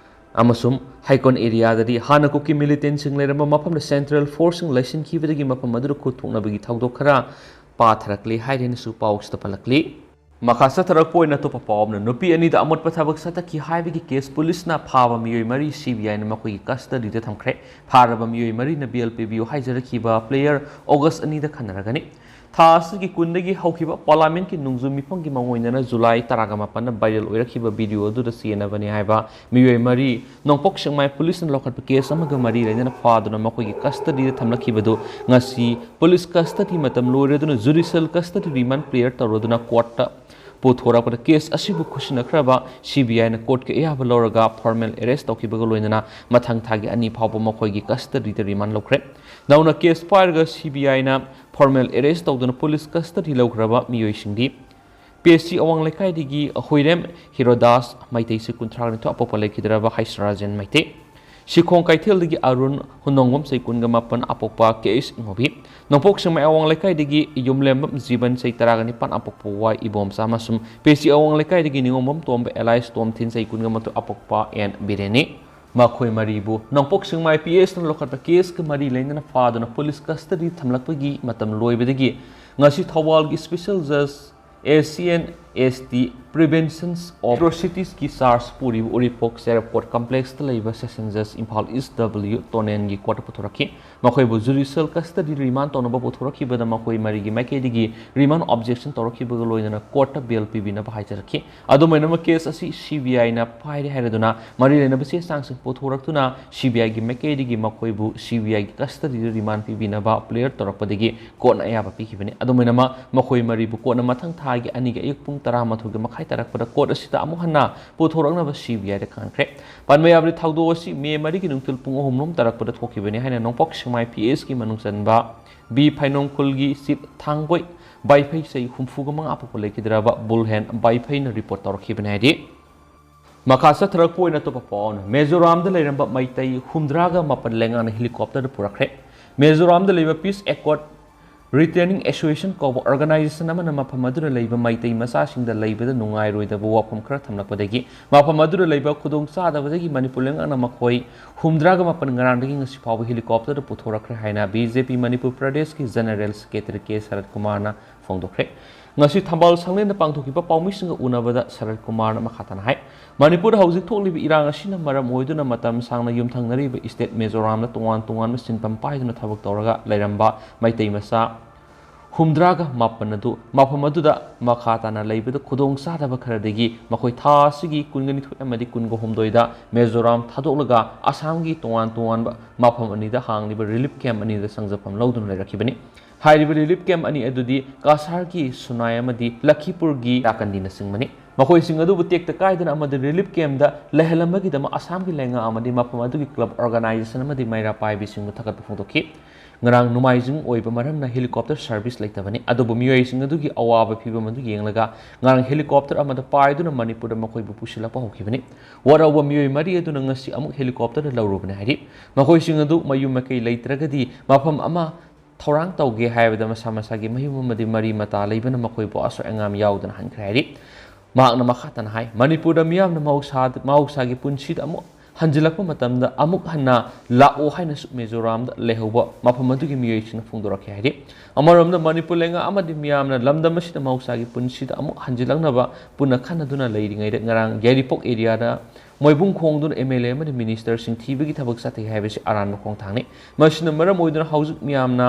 ꯑꯃꯁꯨꯡ ꯍꯩꯀꯣꯟ areaꯗꯗꯤ ꯍꯥꯟꯅ ꯀꯨꯀꯤ militantꯁꯤꯡ ꯂꯩꯔꯝꯕ ꯃꯐꯝꯗ central forceꯁꯤꯡ ꯂꯩꯁꯤꯟꯈꯤꯕꯗꯒꯤ ꯃꯐꯝ ꯑꯗꯨꯗ ꯈꯨꯠ ꯊꯣꯛꯅꯕꯒꯤ ꯊꯧꯗꯣꯛ ꯈꯔ ꯄꯥꯊꯔꯛꯂꯤ ꯍꯥꯏꯗꯨꯅꯁꯨ ꯄꯥꯎꯁꯤꯗ ꯄꯜꯂꯛꯂꯤ꯫ ꯃꯈꯥ ꯆꯠꯊꯔꯛꯄ ꯑꯣꯏꯅ ꯑꯇꯣꯞꯄ ꯄꯥꯎ ꯑꯃꯅ, ꯅꯨꯄꯤ ꯑꯅꯤꯗ ꯑꯃꯣꯠꯄ ꯊꯕꯛ ꯆꯠꯊꯈꯤ ꯍꯥꯏꯕꯒꯤ ꯀꯦꯁ ꯄꯨꯂꯤꯁꯅ ꯐꯥꯕ ꯃꯤꯑꯣꯏ ꯃꯔꯤ ꯁꯤ ꯕꯤ ꯑꯥꯏꯅ ꯃꯈꯣꯏꯒꯤ ꯀꯁꯇꯗꯤꯗ ꯊꯝꯈ꯭ꯔꯦ꯫ ꯐꯥꯔꯕ ꯃꯤꯑꯣꯏ ꯃꯔꯤꯅ ꯕꯦꯜ ꯄꯤꯕꯤꯌꯨ ꯍꯥꯏꯖꯔꯛꯈꯤꯕ ꯄ꯭ꯂꯦꯌꯔ ꯑꯣꯒꯁ ꯑꯅꯤꯗ ꯈꯟꯅꯔꯒꯅꯤ꯫ ꯊꯥ ꯑꯁꯤꯒꯤ ꯀꯨꯟꯗꯒꯤ ꯍꯧꯈꯤꯕ ꯄꯥꯔꯂꯥꯃꯦꯟꯠꯀꯤ ꯅꯣꯡꯖꯨ ꯃꯤꯐꯝꯒꯤ ꯃꯑꯣꯡ ꯑꯣꯏꯅꯅ ꯖꯨꯂꯥꯏ ꯇꯔꯥꯒ ꯃꯥꯄꯟꯗ ꯚꯥꯏꯔꯦꯜ ꯑꯣꯏꯔꯛꯈꯤꯕ ꯚꯤꯗꯤꯑꯣ ꯑꯗꯨꯗ ꯆꯦꯟꯅꯕꯅꯤ ꯍꯥꯏꯕ ꯃꯤꯑꯣꯏ ꯃꯔꯤ ꯅꯣꯡꯄꯣꯛ ꯁꯦꯛꯃꯥꯏ ꯄꯨꯂꯤꯁꯅ ꯂꯧꯈꯠꯄ ꯀꯦꯁ ꯑꯃꯒ ꯃꯔꯤ ꯂꯩꯅꯅ ꯐꯥꯗꯨꯅ ꯃꯈꯣꯏꯒꯤ ꯀꯁꯇꯗꯤꯗ ꯊꯝꯂꯛꯈꯤꯕꯗꯨ ꯉꯁꯤ ꯄꯨꯂꯤꯁ ꯀꯁꯇꯗꯤ ꯃꯇꯝ ꯂꯣꯏꯔꯗꯨꯅ ꯖꯨꯗꯤꯁꯤꯌꯦꯜ ꯀꯁꯇꯗꯤ ꯔꯤꯃꯥꯟ ꯄ꯭ꯂꯦꯌꯔ ꯇꯧꯔꯗꯨꯅ ꯀꯣꯔꯠꯇ ꯄꯨꯊꯣꯔꯛꯄꯗ ꯀꯦꯁ ꯑꯁꯤꯕꯨ ꯈꯨꯠꯁꯤꯟꯅꯈ꯭ꯔꯕ ꯁꯤ ꯕꯤ ꯑꯥꯏꯅ ꯀꯣꯔꯠꯀꯤ ꯑꯌꯥꯕ ꯂꯧꯔꯒ ꯐꯣꯔꯃꯦꯜ ꯑꯦꯔꯦꯁ ꯇꯧꯈꯤꯕꯒ ꯂꯣꯏꯅꯅ ꯃꯊꯪ ꯊꯥꯒꯤ ꯑꯅꯤ ꯐꯥꯎꯕ ꯃꯈꯣꯏꯒꯤ ꯀꯁꯇꯗꯤꯗ ꯔꯤꯃꯥꯟ ꯂꯧꯈ꯭ꯔꯦ꯫ ꯅꯧꯅ ꯀꯦꯁ ꯄꯥꯏꯔꯒ ꯁꯤ ꯕꯤ ꯑꯥꯏꯅ ꯐꯣꯔꯃꯦꯜ ꯑꯦꯔꯦꯁ ꯇꯧꯗꯨꯅ ꯄꯨꯂꯤꯁ ꯀꯁꯇꯗꯤ ꯂꯧꯈ꯭ꯔꯕ ꯃꯤꯑꯣꯏꯁꯤꯡꯗꯤ ꯄꯤ ꯑꯦꯁ ꯁꯤ ꯑꯋꯥꯡ ꯂꯩꯀꯥꯏꯗꯒꯤ ꯍꯨꯏꯔꯦꯝ ꯍꯤꯔꯣꯗꯥꯁ, ꯃꯩꯇꯩ, ꯆꯍꯤ ꯀꯨꯟꯊ꯭ꯔꯥ ꯅꯤꯊꯣꯏ, ꯑꯄꯣꯛꯄ ꯂꯩꯈꯤꯗ꯭ꯔꯕ ꯍꯩꯁꯔꯥꯖꯦꯟ ꯃꯩꯇꯩ, ꯁꯤꯈꯣꯡ ꯀꯩꯊꯦꯜꯗꯒꯤ ꯑꯔꯨꯟ, ꯍꯨꯟꯗꯣꯡꯕꯝ, ꯆꯍꯤ ꯀꯨꯟꯒ ꯃꯥꯄꯟ, ꯑꯄꯣꯛꯄ ꯀꯦ ꯑꯩꯆ ꯏꯉꯣꯕꯤ, ꯅꯣꯡꯄꯣꯛ ꯁꯦꯛꯃꯥꯏ ꯑꯋꯥꯡ ꯂꯩꯀꯥꯏꯗꯒꯤ ꯌꯨꯝꯂꯦꯝꯕꯝ ꯖꯤꯕꯟ, ꯆꯍꯤ ꯇꯔꯥꯒ ꯅꯤꯄꯥꯟ, ꯑꯄꯣꯛꯄ ꯋꯥꯏ ꯏꯕꯣꯝꯆꯥ ꯑꯃꯁꯨꯡ ꯄꯤ ꯑꯦꯁ ꯁꯤ ꯑꯋꯥꯡ ꯂꯩꯀꯥꯏꯗꯒꯤ ꯅꯤꯉꯣꯝꯕꯝ ꯇꯣꯝꯕ ꯑꯦꯂꯥꯏꯁ ꯇꯣꯝꯊꯤꯟ, ꯆꯍꯤ ꯀꯨꯟꯒ ꯃꯥꯊꯣꯏ, ꯑꯄꯣꯛꯄ ꯑꯦꯟ ꯕꯤꯔꯦꯅꯤ꯫ ꯃꯈꯣꯏ ꯃꯔꯤꯕꯨ ꯅꯣꯡꯄꯣꯛ ꯁꯦꯛꯃꯥꯏ ꯄꯤ ꯑꯦꯁꯅ ꯂꯧꯈꯠꯄ ꯀꯦꯁꯀ ꯃꯔꯤ ꯂꯩꯅꯅ ꯐꯥꯗꯨꯅ ꯄꯨꯂꯤꯁ ꯀꯁꯇꯗꯤ ꯊꯝꯂꯛꯄꯒꯤ ꯃꯇꯝ ꯂꯣꯏꯕꯗꯒꯤ ꯉꯁꯤ ꯊꯧꯕꯥꯜꯒꯤ ꯁ꯭ꯄꯦꯁꯦꯜ ꯖꯖ S C N S T Prevention of Atrocitiesꯀꯤ ꯆꯥꯔꯖ ꯄꯨꯔꯤꯕ ꯎꯔꯤꯄꯣꯛ ꯆꯦꯔꯞ ꯀꯣꯔꯠ ꯀꯝꯄ꯭ꯂꯦꯛꯁꯇ ꯂꯩꯕ ꯁꯦꯁꯟ ꯖꯖ ꯏꯝꯐꯥꯜ ꯏꯁ ꯗꯕ꯭ꯂꯤꯎ ꯇꯣꯅꯦꯟꯒꯤ ꯀꯣꯔꯠꯇ ꯄꯨꯊꯣꯔꯛꯈꯤ꯫ ꯃꯈꯣꯏꯕꯨ ꯖꯨꯗꯤꯁꯤꯌꯦꯜ ꯀꯁꯇꯗꯤ ꯔꯤꯃꯥꯟ ꯇꯧꯅꯕ ꯄꯨꯊꯣꯔꯛꯈꯤꯕꯗ ꯃꯈꯣꯏ ꯃꯔꯤꯒꯤ ꯃꯥꯏꯀꯩꯗꯒꯤ ꯔꯤꯃꯥꯟ ꯑꯣꯕꯖꯦꯛꯁꯟ ꯇꯧꯔꯛꯈꯤꯕꯒ ꯂꯣꯏꯅꯅ ꯀꯣꯔꯠꯇ ꯕꯦꯜ ꯄꯤꯕꯤꯅꯕ ꯍꯥꯏꯖꯔꯛꯈꯤ꯫ ꯑꯗꯨꯝ ꯑꯣꯏꯅꯃꯛ, ꯀꯦꯁ ꯑꯁꯤ ꯁꯤ ꯕꯤ ꯑꯥꯏꯅ ꯄꯥꯏꯔꯦ ꯍꯥꯏꯔꯗꯨꯅ ꯃꯔꯤ ꯂꯩꯅꯕ ꯆꯦ ꯆꯥꯡꯁꯤꯡ ꯄꯨꯊꯣꯔꯛꯇꯨꯅ ꯁꯤ ꯕꯤ ꯑꯥꯏꯒꯤ ꯃꯥꯏꯀꯩꯗꯒꯤ ꯃꯈꯣꯏꯕꯨ ꯁꯤ ꯕꯤ ꯑꯥꯏꯒꯤ ꯀꯁꯇꯗꯤꯗ ꯔꯤꯃꯥꯟ ꯄꯤꯕꯤꯅꯕ ꯄ꯭ꯂꯦꯌꯔ ꯇꯧꯔꯛꯄꯗꯒꯤ ꯀꯣꯔꯠꯅ ꯑꯌꯥꯕ ꯄꯤꯈꯤꯕꯅꯤ꯫ ꯑꯗꯨꯝ ꯑꯣꯏꯅꯃꯛ, ꯃꯈꯣꯏ ꯃꯔꯤꯕꯨ ꯀꯣꯔꯠꯅ ꯃꯊꯪ ꯊꯥꯒꯤ ꯑꯅꯤꯒꯤ ꯑꯌꯨꯛ ꯄꯨꯡ ꯇꯔꯥꯃꯥꯊꯣꯏꯒꯤ ꯃꯈꯥꯏ ꯇꯥꯔꯛꯄꯗ ꯀꯣꯔꯠ ꯑꯁꯤꯗ ꯑꯃꯨꯛ ꯍꯟꯅ ꯄꯨꯊꯣꯔꯛꯅꯕ ꯁꯤ ꯕꯤ ꯑꯥꯏꯗ ꯈꯪꯍꯟꯈ꯭ꯔꯦ꯫ ꯄꯟꯕ ꯌꯥꯕꯗꯤ, ꯊꯧꯗꯣꯛ ꯑꯁꯤ ꯃꯦ ꯃꯔꯤꯒꯤ ꯅꯨꯡꯊꯤꯜ ꯄꯨꯡ ꯑꯍꯨꯝ ꯂꯣꯝ ꯇꯥꯔꯛꯄꯗ ꯊꯣꯛꯈꯤꯕꯅꯤ ꯍꯥꯏꯅ ꯅꯣꯡꯄꯣꯛ ꯁꯦꯛꯃꯥꯏ ꯄꯤ ꯑꯦꯁꯀꯤ ꯃꯅꯨꯡ ꯆꯟꯕ ꯕꯤ ꯐꯥꯏꯅꯣꯡꯈꯨꯜꯒꯤ ꯆꯤꯠ ꯊꯥꯡꯒꯣꯏ ꯕꯥꯏꯐꯩ, ꯆꯍꯤ ꯍꯨꯝꯐꯨꯒ ꯃꯉꯥ, ꯑꯄꯣꯛꯄ ꯂꯩꯈꯤꯗ꯭ꯔꯕ ꯕꯨꯜꯍꯦꯟ ꯕꯥꯏꯐꯩꯅ ꯔꯤꯄꯣꯔꯠ ꯇꯧꯔꯛꯈꯤꯕꯅꯤ ꯍꯥꯏꯗꯤ꯫ ꯃꯈꯥ ꯆꯠꯊꯔꯛꯄ ꯑꯣꯏꯅ ꯑꯇꯣꯞꯄ ꯄꯥꯎ ꯑꯃꯅ, ꯃꯤꯖꯣꯔꯥꯝꯗ ꯂꯩꯔꯝꯕ ꯃꯩꯇꯩ ꯍꯨꯝꯗ꯭ꯔꯥꯒ ꯃꯥꯄꯟ ꯂꯩꯉꯥꯛꯅ ꯍꯦꯂꯤꯀꯣꯞꯇꯔꯗ ꯄꯨꯔꯛꯈ꯭ꯔꯦ꯫ ꯃꯤꯖꯣꯔꯥꯝꯗ ꯂꯩꯕ ꯄꯤꯁ ꯑꯦꯀꯣꯔꯗ Returning Association ꯀꯧꯕ organization ꯑꯃꯅ ꯃꯐꯝ ꯑꯗꯨꯗ ꯂꯩꯕ ꯃꯩꯇꯩ ꯃꯆꯥꯁꯤꯡꯗ ꯂꯩꯕꯗ ꯅꯨꯡꯉꯥꯏꯔꯣꯏꯗꯕ ꯋꯥꯐꯝ ꯈꯔ ꯊꯝꯂꯛꯄꯗꯒꯤ ꯃꯐꯝ ꯑꯗꯨꯗ ꯂꯩꯕ ꯈꯨꯗꯣꯡꯆꯥꯗꯕꯗꯒꯤ ꯃꯅꯤꯄꯨꯔ ꯂꯩꯉꯥꯛꯅ ꯃꯈꯣꯏ ꯍꯨꯝꯗ꯭ꯔꯥꯒ ꯃꯥꯄꯟ ꯉꯔꯥꯡꯗꯒꯤ ꯉꯁꯤ ꯐꯥꯎꯕ helicopterꯗ ꯄꯨꯊꯣꯔꯛꯈ꯭ꯔꯦ ꯍꯥꯏꯅ B J P ꯃꯅꯤꯄꯨꯔ ꯄ꯭ꯔꯗꯦꯁꯀꯤ General Secretary K ꯁꯔꯠ ꯀꯨꯃꯥꯔꯅ ꯐꯣꯡꯗꯣꯛꯈ꯭ꯔꯦ꯫ ꯉꯁꯤ ꯊꯝꯕꯥꯜ ꯁꯪꯂꯦꯟꯗ ꯄꯥꯡꯊꯣꯛꯈꯤꯕ ꯄꯥꯎꯃꯤꯁꯤꯡꯒ ꯎꯅꯕꯗ ꯁꯔꯠ ꯀꯨꯃꯥꯔꯅ ꯃꯈꯥ ꯇꯥꯅ ꯍꯥꯏ, ꯃꯅꯤꯄꯨꯔꯗ ꯍꯧꯖꯤꯛ ꯊꯣꯛꯂꯤꯕ ꯏꯔꯥꯡ ꯑꯁꯤꯅ ꯃꯔꯝ ꯑꯣꯏꯗꯨꯅ ꯃꯇꯝ ꯁꯥꯡꯅ ꯌꯨꯝꯊꯪꯅꯔꯤꯕ state ꯃꯤꯖꯣꯔꯥꯝꯗ ꯇꯣꯉꯥꯟ ꯇꯣꯉꯥꯟꯕ ꯁꯤꯟꯐꯝ ꯄꯥꯏꯗꯨꯅ ꯊꯕꯛ ꯇꯧꯔꯒ ꯂꯩꯔꯝꯕ ꯃꯩꯇꯩ ꯃꯆꯥ ꯍꯨꯝꯗ꯭ꯔꯥꯒ ꯃꯥꯄꯟ ꯑꯗꯨ ꯃꯐꯝ ꯑꯗꯨꯗ ꯃꯈꯥ ꯇꯥꯅ ꯂꯩꯕꯗ ꯈꯨꯗꯣꯡ ꯆꯥꯗꯕ ꯈꯔꯗꯒꯤ ꯃꯈꯣꯏ ꯊꯥ ꯑꯁꯤꯒꯤ ꯀꯨꯟꯒ ꯅꯤꯊꯣꯏ ꯑꯃꯗꯤ ꯀꯨꯟꯒ ꯍꯨꯝꯗꯣꯏꯗ ꯃꯤꯖꯣꯔꯥꯝ ꯊꯥꯗꯣꯛꯂꯒ ꯑꯁꯥꯝꯒꯤ ꯇꯣꯉꯥꯟ ꯇꯣꯉꯥꯟꯕ ꯃꯐꯝ ꯑꯅꯤꯗ ꯍꯥꯡꯂꯤꯕ relief camp ꯑꯅꯤꯗ ꯆꯪꯖꯐꯝ ꯂꯧꯗꯨꯅ ꯂꯩꯔꯛꯈꯤꯕꯅꯤ꯫ ꯍꯥꯏꯔꯤꯕ relief camp ꯑꯅꯤ ꯑꯗꯨꯗꯤ ꯀꯥꯁꯥꯔꯒꯤ ꯁꯨꯅꯥꯏ ꯑꯃꯗꯤ ꯂꯈꯤꯄꯨꯔꯒꯤ ꯇꯥꯀꯟꯗꯤꯅꯆꯤꯡꯕꯅꯤ꯫ ꯃꯈꯣꯏꯁꯤꯡ ꯑꯗꯨꯕꯨ ꯇꯦꯛꯇ ꯀꯥꯏꯗꯅ ꯑꯃꯗꯤ relief campꯗ ꯂꯩꯍꯜꯂꯝꯕꯒꯤꯗꯃꯛ ꯑꯁꯥꯝꯒꯤ ꯂꯩꯉꯥꯛ ꯑꯃꯗꯤ ꯃꯐꯝ ꯑꯗꯨꯒꯤ club organization ꯑꯃꯗꯤ ꯃꯩꯔꯥ ꯄꯥꯏꯕꯤꯁꯤꯡꯕꯨ ꯊꯥꯒꯠꯄ ꯐꯣꯡꯗꯣꯛꯈꯤ꯫ ꯉꯔꯥꯡ ꯅꯣꯡꯃꯥꯏꯖꯤꯡ ꯑꯣꯏꯕ ꯃꯔꯝꯅ helicopter service ꯂꯩꯇꯕꯅꯤ, ꯑꯗꯨꯕꯨ ꯃꯤꯑꯣꯏꯁꯤꯡ ꯑꯗꯨꯒꯤ ꯑꯋꯥꯕ ꯐꯤꯚꯝ ꯑꯗꯨ ꯌꯦꯡꯂꯒ ꯉꯔꯥꯡ helicopter ꯑꯃꯗ ꯄꯥꯏꯗꯨꯅ ꯃꯅꯤꯄꯨꯔꯗ ꯃꯈꯣꯏꯕꯨ ꯄꯨꯁꯤꯜꯂꯛꯄ ꯍꯧꯈꯤꯕꯅꯤ꯫ ꯋꯥꯔꯧꯕ ꯃꯤꯑꯣꯏ ꯃꯔꯤ ꯑꯗꯨꯅ ꯉꯁꯤ ꯑꯃꯨꯛ helicopterꯗ ꯂꯧꯔꯨꯕꯅꯤ ꯍꯥꯏꯔꯤ꯫ ꯃꯈꯣꯏꯁꯤꯡ ꯑꯗꯨ ꯃꯌꯨꯝ ꯃꯀꯩ ꯂꯩꯇ꯭ꯔꯒꯗꯤ ꯃꯐꯝ ꯑꯃ ꯊꯧꯔꯥꯡ ꯇꯧꯒꯦ ꯍꯥꯏꯕꯗ ꯃꯁꯥ ꯃꯁꯥꯒꯤ ꯃꯌꯨꯝ ꯑꯃꯗꯤ ꯃꯔꯤ ꯃꯇꯥ ꯂꯩꯕꯅ ꯃꯈꯣꯏꯕꯨ ꯑꯁꯣꯏ ꯑꯉꯥꯝ ꯌꯥꯎꯗꯅ ꯍꯟꯈ꯭ꯔꯦ ꯍꯥꯏꯔꯤ꯫ ꯃꯍꯥꯛꯅ ꯃꯈꯥ ꯇꯥꯅ ꯍꯥꯏ, ꯃꯅꯤꯄꯨꯔꯗ ꯃꯤꯌꯥꯝꯅ ꯃꯍꯧꯁꯥ-, ꯃꯍꯧꯁꯥꯒꯤ ꯄꯨꯟꯁꯤꯗ ꯑꯃꯨꯛ ꯍꯟꯖꯤꯜꯂꯛꯄ ꯃꯇꯝꯗ ꯑꯃꯨꯛ ꯍꯟꯅ ꯂꯥꯛꯑꯣ ꯍꯥꯏꯅꯁꯨ ꯃꯤꯖꯣꯔꯥꯝꯗ ꯂꯩꯍꯧꯕ ꯃꯐꯝ ꯑꯗꯨꯒꯤ ꯃꯤꯑꯣꯏꯁꯤꯡꯅ ꯐꯣꯡꯗꯣꯔꯛꯈꯤ ꯍꯥꯏꯔꯤ꯫ ꯑꯃꯔꯣꯝꯗ ꯃꯅꯤꯄꯨꯔ ꯂꯩꯉꯥꯛ ꯑꯃꯗꯤ ꯃꯤꯌꯥꯝꯅ ꯂꯝꯗꯝ ꯑꯁꯤꯗ ꯃꯍꯧꯁꯥꯒꯤ ꯄꯨꯟꯁꯤꯗ ꯑꯃꯨꯛ ꯍꯟꯖꯤꯜꯂꯛꯅꯕ ꯄꯨꯟꯅ ꯈꯟꯅꯗꯨꯅ ꯂꯩꯔꯤꯉꯩꯗ ꯉꯔꯥꯡ ꯌꯥꯏꯔꯤꯄꯣꯛ areaꯗ ꯃꯣꯏꯕꯨꯡ ꯈꯣꯡꯗꯨꯅ M L A ꯑꯃꯗꯤ ministerꯁꯤꯡ ꯊꯤꯕꯒꯤ ꯊꯕꯛ ꯆꯠꯊꯩ ꯍꯥꯏꯕꯁꯤ ꯑꯔꯥꯟꯕ ꯈꯣꯡꯊꯥꯡꯅꯤ꯫ ꯃꯁꯤꯅ ꯃꯔꯝ ꯑꯣꯏꯗꯨꯅ ꯍꯧꯖꯤꯛ ꯃꯤꯌꯥꯝꯅ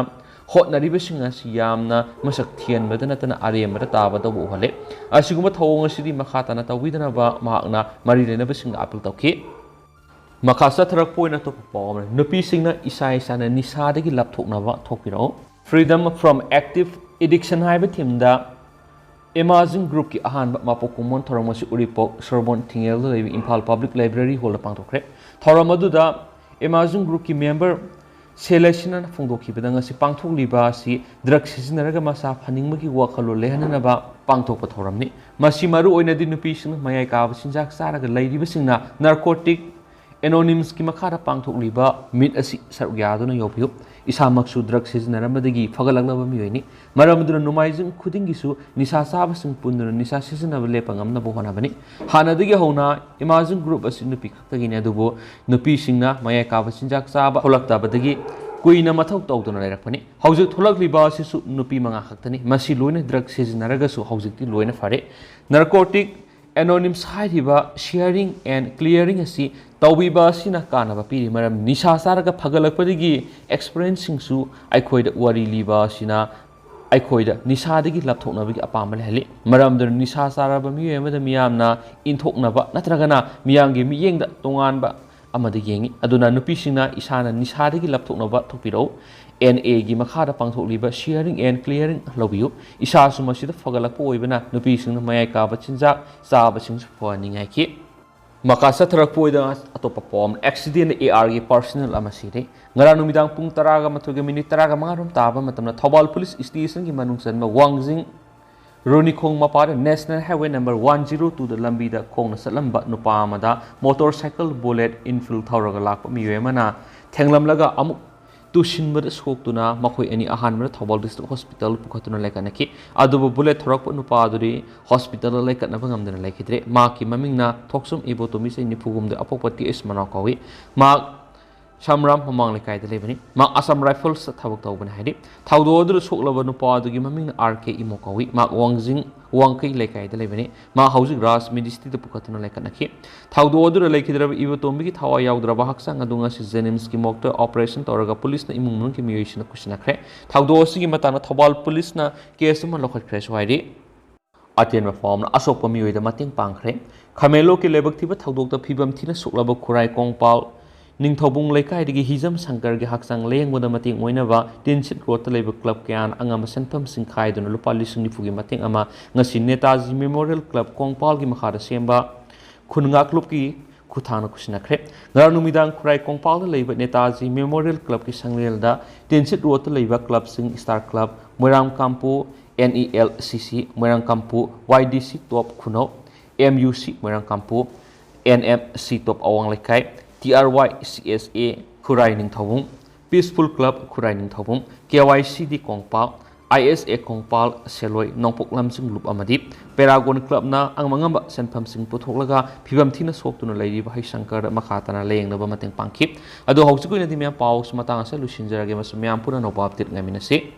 ꯍꯣꯠꯅꯔꯤꯕꯁꯤꯡ ꯑꯁꯤ ꯌꯥꯝꯅ ꯃꯁꯛ ꯊꯤꯍꯟꯕꯗ ꯅꯠꯇꯅ ꯑꯔꯦꯝꯕꯗ ꯇꯥꯕ ꯇꯧꯕ ꯎꯍꯜꯂꯦ꯫ ꯑꯁꯤꯒꯨꯝꯕ ꯊꯧꯑꯣꯡ ꯑꯁꯤꯗꯤ ꯃꯈꯥ ꯇꯥꯅ ꯇꯧꯕꯤꯗꯅꯕ ꯃꯍꯥꯛꯅ ꯃꯔꯤ ꯂꯩꯅꯕꯁꯤꯡꯗ appeal ꯇꯧꯈꯤ꯫ ꯃꯈꯥ ꯆꯠꯊꯔꯛꯄ ꯑꯣꯏꯅ ꯑꯇꯣꯞꯄ ꯄꯥꯎ ꯑꯃꯅ, ꯅꯨꯄꯤꯁꯤꯡꯅ ꯏꯁꯥ ꯏꯁꯥꯅ ꯅꯤꯁꯥꯗꯒꯤ ꯂꯥꯞꯊꯣꯛꯅꯕ ꯊꯣꯛꯄꯤꯔꯛꯎ꯫ Freedom from Active Addiction ꯍꯥꯏꯕ themeꯗ Amazing Groupꯀꯤ ꯑꯍꯥꯟꯕ ꯃꯄꯣꯛ ꯀꯨꯝꯑꯣꯟ ꯊꯧꯔꯝ ꯑꯁꯤ ꯎꯔꯤꯄꯣꯛ ꯁꯣꯔꯣꯛ ꯊꯤꯡꯉꯦꯜꯗ ꯂꯩꯕ ꯏꯝꯐꯥꯜ Public Library Hallꯗ ꯄꯥꯡꯊꯣꯛꯈ꯭ꯔꯦ꯫ ꯊꯧꯔꯝ ꯑꯗꯨꯗ Amazing Groupꯀꯤ member ꯁꯦꯂꯦꯁꯤꯅꯥꯅ ꯐꯣꯡꯗꯣꯛꯈꯤꯕꯗ ꯉꯁꯤ ꯄꯥꯡꯊꯣꯛꯂꯤꯕ ꯑꯁꯤ drug ꯁꯤꯖꯤꯟꯅꯔꯒ ꯃꯁꯥ ꯐꯅꯤꯡꯕꯒꯤ ꯋꯥꯈꯜꯂꯣꯟ ꯂꯩꯍꯟꯅꯅꯕ ꯄꯥꯡꯊꯣꯛꯄ ꯊꯧꯔꯝꯅꯤ꯫ ꯃꯁꯤ ꯃꯔꯨ ꯑꯣꯏꯅꯗꯤ ꯅꯨꯄꯤꯁꯤꯡꯅ ꯃꯌꯥꯏ ꯀꯥꯕ ꯆꯤꯟꯖꯥꯛ ꯆꯥꯔꯒ ꯂꯩꯔꯤꯕꯁꯤꯡꯅ narcotic ꯑꯦꯅꯣꯅꯤꯝꯁꯀꯤ ꯃꯈꯥꯗ ꯄꯥꯡꯊꯣꯛꯂꯤꯕ ꯃꯤꯠ ꯑꯁꯤ ꯁꯔꯨꯛ ꯌꯥꯗꯨꯅ ꯌꯧꯕꯤꯌꯨ꯫ ꯏꯁꯥꯃꯛꯁꯨ ꯗ꯭ꯔꯒ ꯁꯤꯖꯤꯟꯅꯔꯝꯕꯗꯒꯤ ꯐꯒꯠꯂꯛꯂꯕ ꯃꯤꯑꯣꯏꯅꯤ꯫ ꯃꯔꯝ ꯑꯗꯨꯅ ꯅꯣꯡꯃꯥꯏꯖꯤꯡ ꯈꯨꯗꯤꯡꯒꯤꯁꯨ ꯅꯤꯁꯥ ꯆꯥꯕꯁꯤꯡ ꯄꯨꯟꯗꯨꯅ ꯅꯤꯁꯥ ꯁꯤꯖꯤꯟꯅꯕ ꯂꯦꯞꯄ ꯉꯝꯅꯕ ꯍꯣꯠꯅꯕꯅꯤ꯫ ꯍꯥꯟꯅꯗꯒꯤ ꯍꯧꯅ ꯏꯃꯥꯔꯖꯤꯡ ꯒ꯭ꯔꯨꯞ ꯑꯁꯤ ꯅꯨꯄꯤ ꯈꯛꯇꯒꯤꯅꯤ, ꯑꯗꯨꯕꯨ ꯅꯨꯄꯤꯁꯤꯡꯅ ꯃꯌꯥꯏ ꯀꯥꯕ ꯆꯤꯟꯖꯥꯛ ꯆꯥꯕ ꯍꯧꯔꯛꯇꯕꯗꯒꯤ ꯀꯨꯏꯅ ꯃꯊꯧ ꯇꯧꯗꯨꯅ ꯂꯩꯔꯛꯄꯅꯤ꯫ ꯍꯧꯖꯤꯛ ꯊꯣꯛꯂꯛꯂꯤꯕ ꯑꯁꯤꯁꯨ ꯅꯨꯄꯤ ꯃꯉꯥ ꯈꯛꯇꯅꯤ꯫ ꯃꯁꯤ ꯂꯣꯏꯅ ꯗ꯭ꯔꯒ ꯁꯤꯖꯤꯟꯅꯔꯒꯁꯨ ꯍꯧꯖꯤꯛꯇꯤ ꯂꯣꯏꯅ ꯐꯔꯦ꯫ ꯅꯥꯔꯀꯣꯇꯤꯛ ꯑꯦꯅꯣꯅꯤꯝꯁ ꯍꯥꯏꯔꯤꯕ ꯁꯤꯌꯔꯤꯡ ꯑꯦꯟ ꯀ꯭ꯂꯤꯌꯔꯤꯡ ꯑꯁꯤ ꯇꯧꯕꯤꯕ ꯑꯁꯤꯅ ꯀꯥꯟꯅꯕ ꯄꯤꯔꯤ꯫ ꯃꯔꯝ ꯅꯤꯁꯥ ꯆꯥꯔꯒ ꯐꯒꯠꯂꯛꯄꯗꯒꯤ ꯑꯦꯛꯁꯄꯔꯤꯌꯦꯟꯁꯁꯤꯡꯁꯨ ꯑꯩꯈꯣꯏꯗ ꯋꯥꯔꯤ ꯂꯤꯕ ꯑꯁꯤꯅ ꯑꯩꯈꯣꯏꯗ ꯅꯤꯁꯥꯗꯒꯤ ꯂꯥꯞꯊꯣꯛꯅꯕꯒꯤ ꯑꯄꯥꯝꯕ ꯂꯩꯍꯜꯂꯤ꯫ ꯃꯔꯝ ꯑꯗꯨꯅ ꯅꯤꯁꯥ ꯆꯥꯔꯕ ꯃꯤꯑꯣꯏ ꯑꯃꯗ ꯃꯤꯌꯥꯝꯅ ꯏꯟꯊꯣꯛꯅꯕ ꯅꯠꯇ꯭ꯔꯒꯅ ꯃꯤꯌꯥꯝꯒꯤ ꯃꯤꯠꯌꯦꯡꯗ ꯇꯣꯉꯥꯟꯕ ꯑꯃꯗ ꯌꯦꯡꯏ꯫ ꯑꯗꯨꯅ ꯅꯨꯄꯤꯁꯤꯡꯅ ꯏꯁꯥꯅ ꯅꯤꯁꯥꯗꯒꯤ ꯂꯥꯞꯊꯣꯛꯅꯕ ꯊꯣꯛꯄꯤꯔꯛꯎ꯫ ꯑꯦꯟ ꯑꯦꯒꯤ ꯃꯈꯥꯗ ꯄꯥꯡꯊꯣꯛꯂꯤꯕ ꯁꯤꯌꯔꯤꯡ ꯑꯦꯟ ꯀ꯭ꯂꯤꯌꯔꯤꯡ ꯂꯧꯕꯤꯌꯨ꯫ ꯏꯁꯥꯁꯨ ꯃꯁꯤꯗ ꯐꯒꯠꯂꯛꯄ ꯑꯣꯏꯕꯅ ꯅꯨꯄꯤꯁꯤꯡꯅ ꯃꯌꯥꯏ ꯀꯥꯕ ꯆꯤꯟꯖꯥꯛ ꯆꯥꯕꯁꯤꯡꯁꯨ ꯐꯍꯟꯅꯤꯡꯉꯥꯏꯈꯤ꯫ ꯃꯈꯥ ꯆꯠꯊꯔꯛꯄ ꯑꯣꯏꯗꯅ ꯑꯇꯣꯞꯄ ꯄꯥꯎ ꯑꯃꯅ, ꯑꯦꯛꯁꯤꯗꯦꯟꯗ ꯑꯦ ꯑꯥꯔꯒꯤ ꯄꯥꯔꯁꯅꯦꯜ ꯑꯃ ꯁꯤꯔꯦ꯫ ꯉꯔꯥꯡ ꯅꯨꯃꯤꯗꯥꯡ ꯄꯨꯡ ꯇꯔꯥꯒ ꯃꯥꯊꯣꯏꯒ ꯃꯤꯅꯤꯠ ꯇꯔꯥꯒ ꯃꯉꯥ ꯔꯣꯝ ꯇꯥꯕ ꯃꯇꯝꯗ ꯊꯧꯕꯥꯜ ꯄꯨꯂꯤꯁ ꯁ꯭ꯇꯦꯁꯟꯒꯤ ꯃꯅꯨꯡ ꯆꯟꯕ ꯋꯥꯡꯖꯤꯡ ꯔꯣꯅꯤꯈꯣꯡ ꯃꯄꯥꯗ national highway number one zero ꯇꯨꯗ ꯂꯝꯕꯤꯗ ꯈꯣꯡꯅ ꯆꯠꯂꯝꯕ ꯅꯨꯄꯥ ꯑꯃꯗ ꯃꯣꯇꯣꯔ ꯁꯥꯏꯀꯜ ꯕꯨꯂꯦꯠ ꯏꯟꯐꯤꯜ ꯊꯧꯔꯒ ꯂꯥꯛꯄ ꯃꯤꯑꯣꯏ ꯑꯃꯅ ꯊꯦꯡꯂꯝꯂꯒ ꯑꯃꯨꯛ ꯇꯨꯁꯤꯟꯕꯗ ꯁꯣꯛꯇꯨꯅ ꯃꯈꯣꯏ ꯑꯅꯤ ꯑꯍꯥꯟꯕꯗ ꯊꯧꯕꯥꯜ ꯗꯤꯁꯇ꯭ꯔꯤꯛ ꯍꯣꯁꯄꯤꯇꯥꯜ ꯄꯨꯈꯠꯇꯨꯅ ꯂꯩꯀꯠꯅꯈꯤ꯫ ꯑꯗꯨꯕꯨ ꯕꯨꯂꯦꯠ ꯊꯧꯔꯛꯄ ꯅꯨꯄꯥ ꯑꯗꯨꯗꯤ ꯍꯣꯁꯄꯤꯇꯥꯜꯗ ꯂꯩꯀꯠꯅꯕ ꯉꯝꯗꯅ ꯂꯩꯈꯤꯗ꯭ꯔꯦ꯫ ꯃꯍꯥꯛꯀꯤ ꯃꯃꯤꯡꯅ ꯊꯣꯛꯆꯨꯝ ꯏꯕꯣꯇꯣꯝꯕꯤ, ꯆꯍꯤ ꯅꯤꯐꯨ ꯍꯨꯝꯗꯣꯏ, ꯑꯄꯣꯛꯄ ꯇꯤ ꯑꯦꯁ ꯃꯅꯥꯎ ꯀꯧꯏ꯫ ꯃꯍꯥꯛ ꯁꯝꯔꯥꯝ ꯃꯃꯥꯡ ꯂꯩꯀꯥꯏꯗ ꯂꯩꯕꯅꯤ꯫ ꯃꯍꯥꯛ ꯑꯁꯥꯝ ꯔꯥꯏꯐꯜꯁꯇ ꯊꯕꯛ ꯇꯧꯕꯅꯤ ꯍꯥꯏꯔꯤ꯫ ꯊꯧꯗꯣꯛ ꯑꯗꯨꯗ ꯁꯣꯛꯂꯕ ꯅꯨꯄꯥ ꯑꯗꯨꯒꯤ ꯃꯃꯤꯡꯅ ꯑꯥꯔ ꯀꯦ ꯏꯃꯣ ꯀꯧꯏ꯫ ꯃꯍꯥꯛ ꯋꯥꯡꯖꯤꯡ ꯋꯥꯡꯈꯩ ꯂꯩꯀꯥꯏꯗ ꯂꯩꯕꯅꯤ꯫ ꯃꯍꯥꯛ ꯍꯧꯖꯤꯛ ꯔꯥꯖ ꯃꯤꯅꯤꯁꯇ꯭ꯔꯤꯗ ꯄꯨꯈꯠꯇꯨꯅ ꯂꯩꯈꯠꯅꯈꯤ꯫ ꯊꯧꯗꯣꯛ ꯑꯗꯨꯗ ꯂꯩꯈꯤꯗ꯭ꯔꯕ ꯏꯕꯣꯇꯣꯝꯕꯤꯒꯤ ꯊꯋꯥꯏ ꯌꯥꯎꯗ꯭ꯔꯕ ꯍꯛꯆꯥꯡ ꯑꯗꯨ ꯉꯁꯤ ꯖꯦꯅꯤꯝꯁꯀꯤ ꯃꯣꯔꯒꯇ ꯑꯣꯄꯔꯦꯁꯟ ꯇꯧꯔꯒ ꯄꯨꯂꯤꯁꯅ ꯏꯃꯨꯡ ꯃꯅꯨꯡꯒꯤ ꯃꯤꯑꯣꯏꯁꯤꯡꯅ ꯀꯨꯁꯤꯟꯅꯈ꯭ꯔꯦ꯫ ꯊꯧꯗꯣꯛ ꯑꯁꯤꯒꯤ ꯃꯇꯥꯡꯗ ꯊꯧꯕꯥꯜ ꯄꯨꯂꯤꯁꯅ ꯀꯦꯁ ꯑꯃ ꯂꯧꯈꯠꯈ꯭ꯔꯦꯁꯨ ꯍꯥꯏꯔꯤ꯫ ꯑꯇꯦꯟꯕ ꯄꯥꯎ ꯑꯃꯅ, ꯑꯁꯣꯛꯄ ꯃꯤꯑꯣꯏꯗ ꯃꯇꯦꯡ ꯄꯥꯡꯈ꯭ꯔꯦ꯫ ꯈꯥꯃꯦꯟꯂꯣꯛꯀꯤ ꯂꯥꯏꯕꯛ ꯊꯤꯕ ꯊꯧꯗꯣꯛꯇ ꯐꯤꯕꯝ ꯊꯤꯅ ꯁꯣꯛꯂꯕ ꯈꯨꯔꯥꯏ ꯀꯣꯡꯄꯥꯜ ꯅꯤꯡꯊꯧꯕꯨꯡ ꯂꯩꯀꯥꯏꯗꯒꯤ ꯍꯤꯖꯝ ꯁꯪꯀꯔꯒꯤ ꯍꯛꯆꯥꯡ ꯂꯥꯌꯦꯡꯕꯗ ꯃꯇꯦꯡ ꯑꯣꯏꯅꯕ ꯇꯤꯟꯁꯤꯠ ꯔꯣꯗꯇ ꯂꯩꯕ ꯀ꯭ꯂꯕ ꯀꯌꯥꯅ ꯑꯉꯝꯕ ꯁꯦꯟꯐꯝꯁꯤꯡ ꯈꯥꯏꯗꯨꯅ ꯂꯨꯄꯥ ꯂꯤꯁꯤꯡ ꯅꯤꯐꯨꯒꯤ ꯃꯇꯦꯡ ꯑꯃ ꯉꯁꯤ ꯅꯦꯇꯥꯖꯤ ꯃꯦꯃꯣꯔꯤꯌꯦꯜ ꯀ꯭ꯂꯕ ꯀꯣꯡꯄꯥꯜꯒꯤ ꯃꯈꯥꯗ ꯁꯦꯝꯕ ꯈꯨꯟꯉꯥꯛꯂꯨꯞꯀꯤ ꯈꯨꯠꯊꯥꯡꯅ ꯀꯨꯁꯤꯟꯅꯈ꯭ꯔꯦ꯫ ꯉꯔꯥꯡ ꯅꯨꯃꯤꯗꯥꯡ ꯈꯨꯔꯥꯏ ꯀꯣꯡꯄꯥꯜꯗ ꯂꯩꯕ ꯅꯦꯇꯥꯖꯤ ꯃꯦꯃꯣꯔꯤꯌꯦꯜ ꯀ꯭ꯂꯕꯀꯤ ꯁꯪꯂꯦꯜꯗ ꯇꯤꯟꯁꯤꯠ ꯔꯣꯗꯇ ꯂꯩꯕ ꯀ꯭ꯂꯕꯁꯤꯡ ꯁ꯭ꯇꯥꯔ ꯀ꯭ꯂꯕ ꯃꯣꯏꯔꯥꯡ ꯀꯥꯡꯄꯨ, ꯑꯦꯟ ꯏ ꯑꯦꯜ ꯁꯤ ꯁꯤ ꯃꯣꯏꯔꯥꯡ ꯀꯥꯡꯄꯨ, ꯋꯥꯏ ꯗꯤ ꯁꯤ ꯇꯣꯞ ꯈꯨꯅꯧ, ꯑꯦꯝ ꯌꯨ ꯁꯤ ꯃꯣꯏꯔꯥꯡ ꯀꯥꯡꯄꯨ, ꯑꯦꯟ ꯑꯦꯝ ꯁꯤ ꯇꯣꯞ ꯑꯋꯥꯡ ꯂꯩꯀꯥꯏ, ꯇꯤ ꯑꯥꯔ ꯋꯥꯏ ꯁꯤ ꯑꯦꯁ ꯑꯦ ꯈꯨꯔꯥꯏ ꯅꯤꯡꯊꯧꯕꯨꯡ, ꯄꯤꯁꯐꯨꯜ ꯀ꯭ꯂꯕ ꯈꯨꯔꯥꯏ ꯅꯤꯡꯊꯧꯕꯨꯡ, ꯀꯦ ꯋꯥꯏ ꯁꯤ ꯗꯤ ꯀꯣꯡꯄꯥꯜ, ꯑꯥꯏ ꯑꯦꯁ ꯑꯦ ꯀꯣꯡꯄꯥꯜ ꯁꯦꯂꯣꯏ ꯅꯣꯡꯄꯣꯛ ꯂꯝꯖꯤꯡ ꯂꯨꯞ ꯑꯃꯗꯤ ꯄꯦꯔꯥꯒꯣꯟ ꯀ꯭ꯂꯕꯅ ꯑꯉꯝ ꯑꯉꯝꯕ ꯁꯦꯟꯐꯝꯁꯤꯡ ꯄꯨꯊꯣꯛꯂꯒ ꯐꯤꯕꯝ ꯊꯤꯅ ꯁꯣꯛꯇꯨꯅ ꯂꯩꯔꯤꯕ ꯍꯩꯁꯪꯀꯔꯗ ꯃꯈꯥ ꯇꯥꯅ ꯂꯥꯌꯦꯡꯅꯕ ꯃꯇꯦꯡ ꯄꯥꯡꯈꯤ꯫ ꯑꯗꯣ ꯍꯧꯖꯤꯛꯀꯤ ꯑꯣꯏꯅꯗꯤ ꯃꯌꯥꯝ ꯄꯥꯎꯁꯤ ꯃꯇꯥꯡ ꯑꯁꯤꯗ ꯂꯣꯏꯁꯤꯟꯖꯔꯒꯦ꯫ ꯃꯁꯤ ꯃꯌꯥꯝ ꯄꯨꯝꯅꯃꯛꯄꯨ ꯑꯞꯗꯦꯠ ꯉꯥꯏꯃꯤꯟꯅꯁꯤ꯫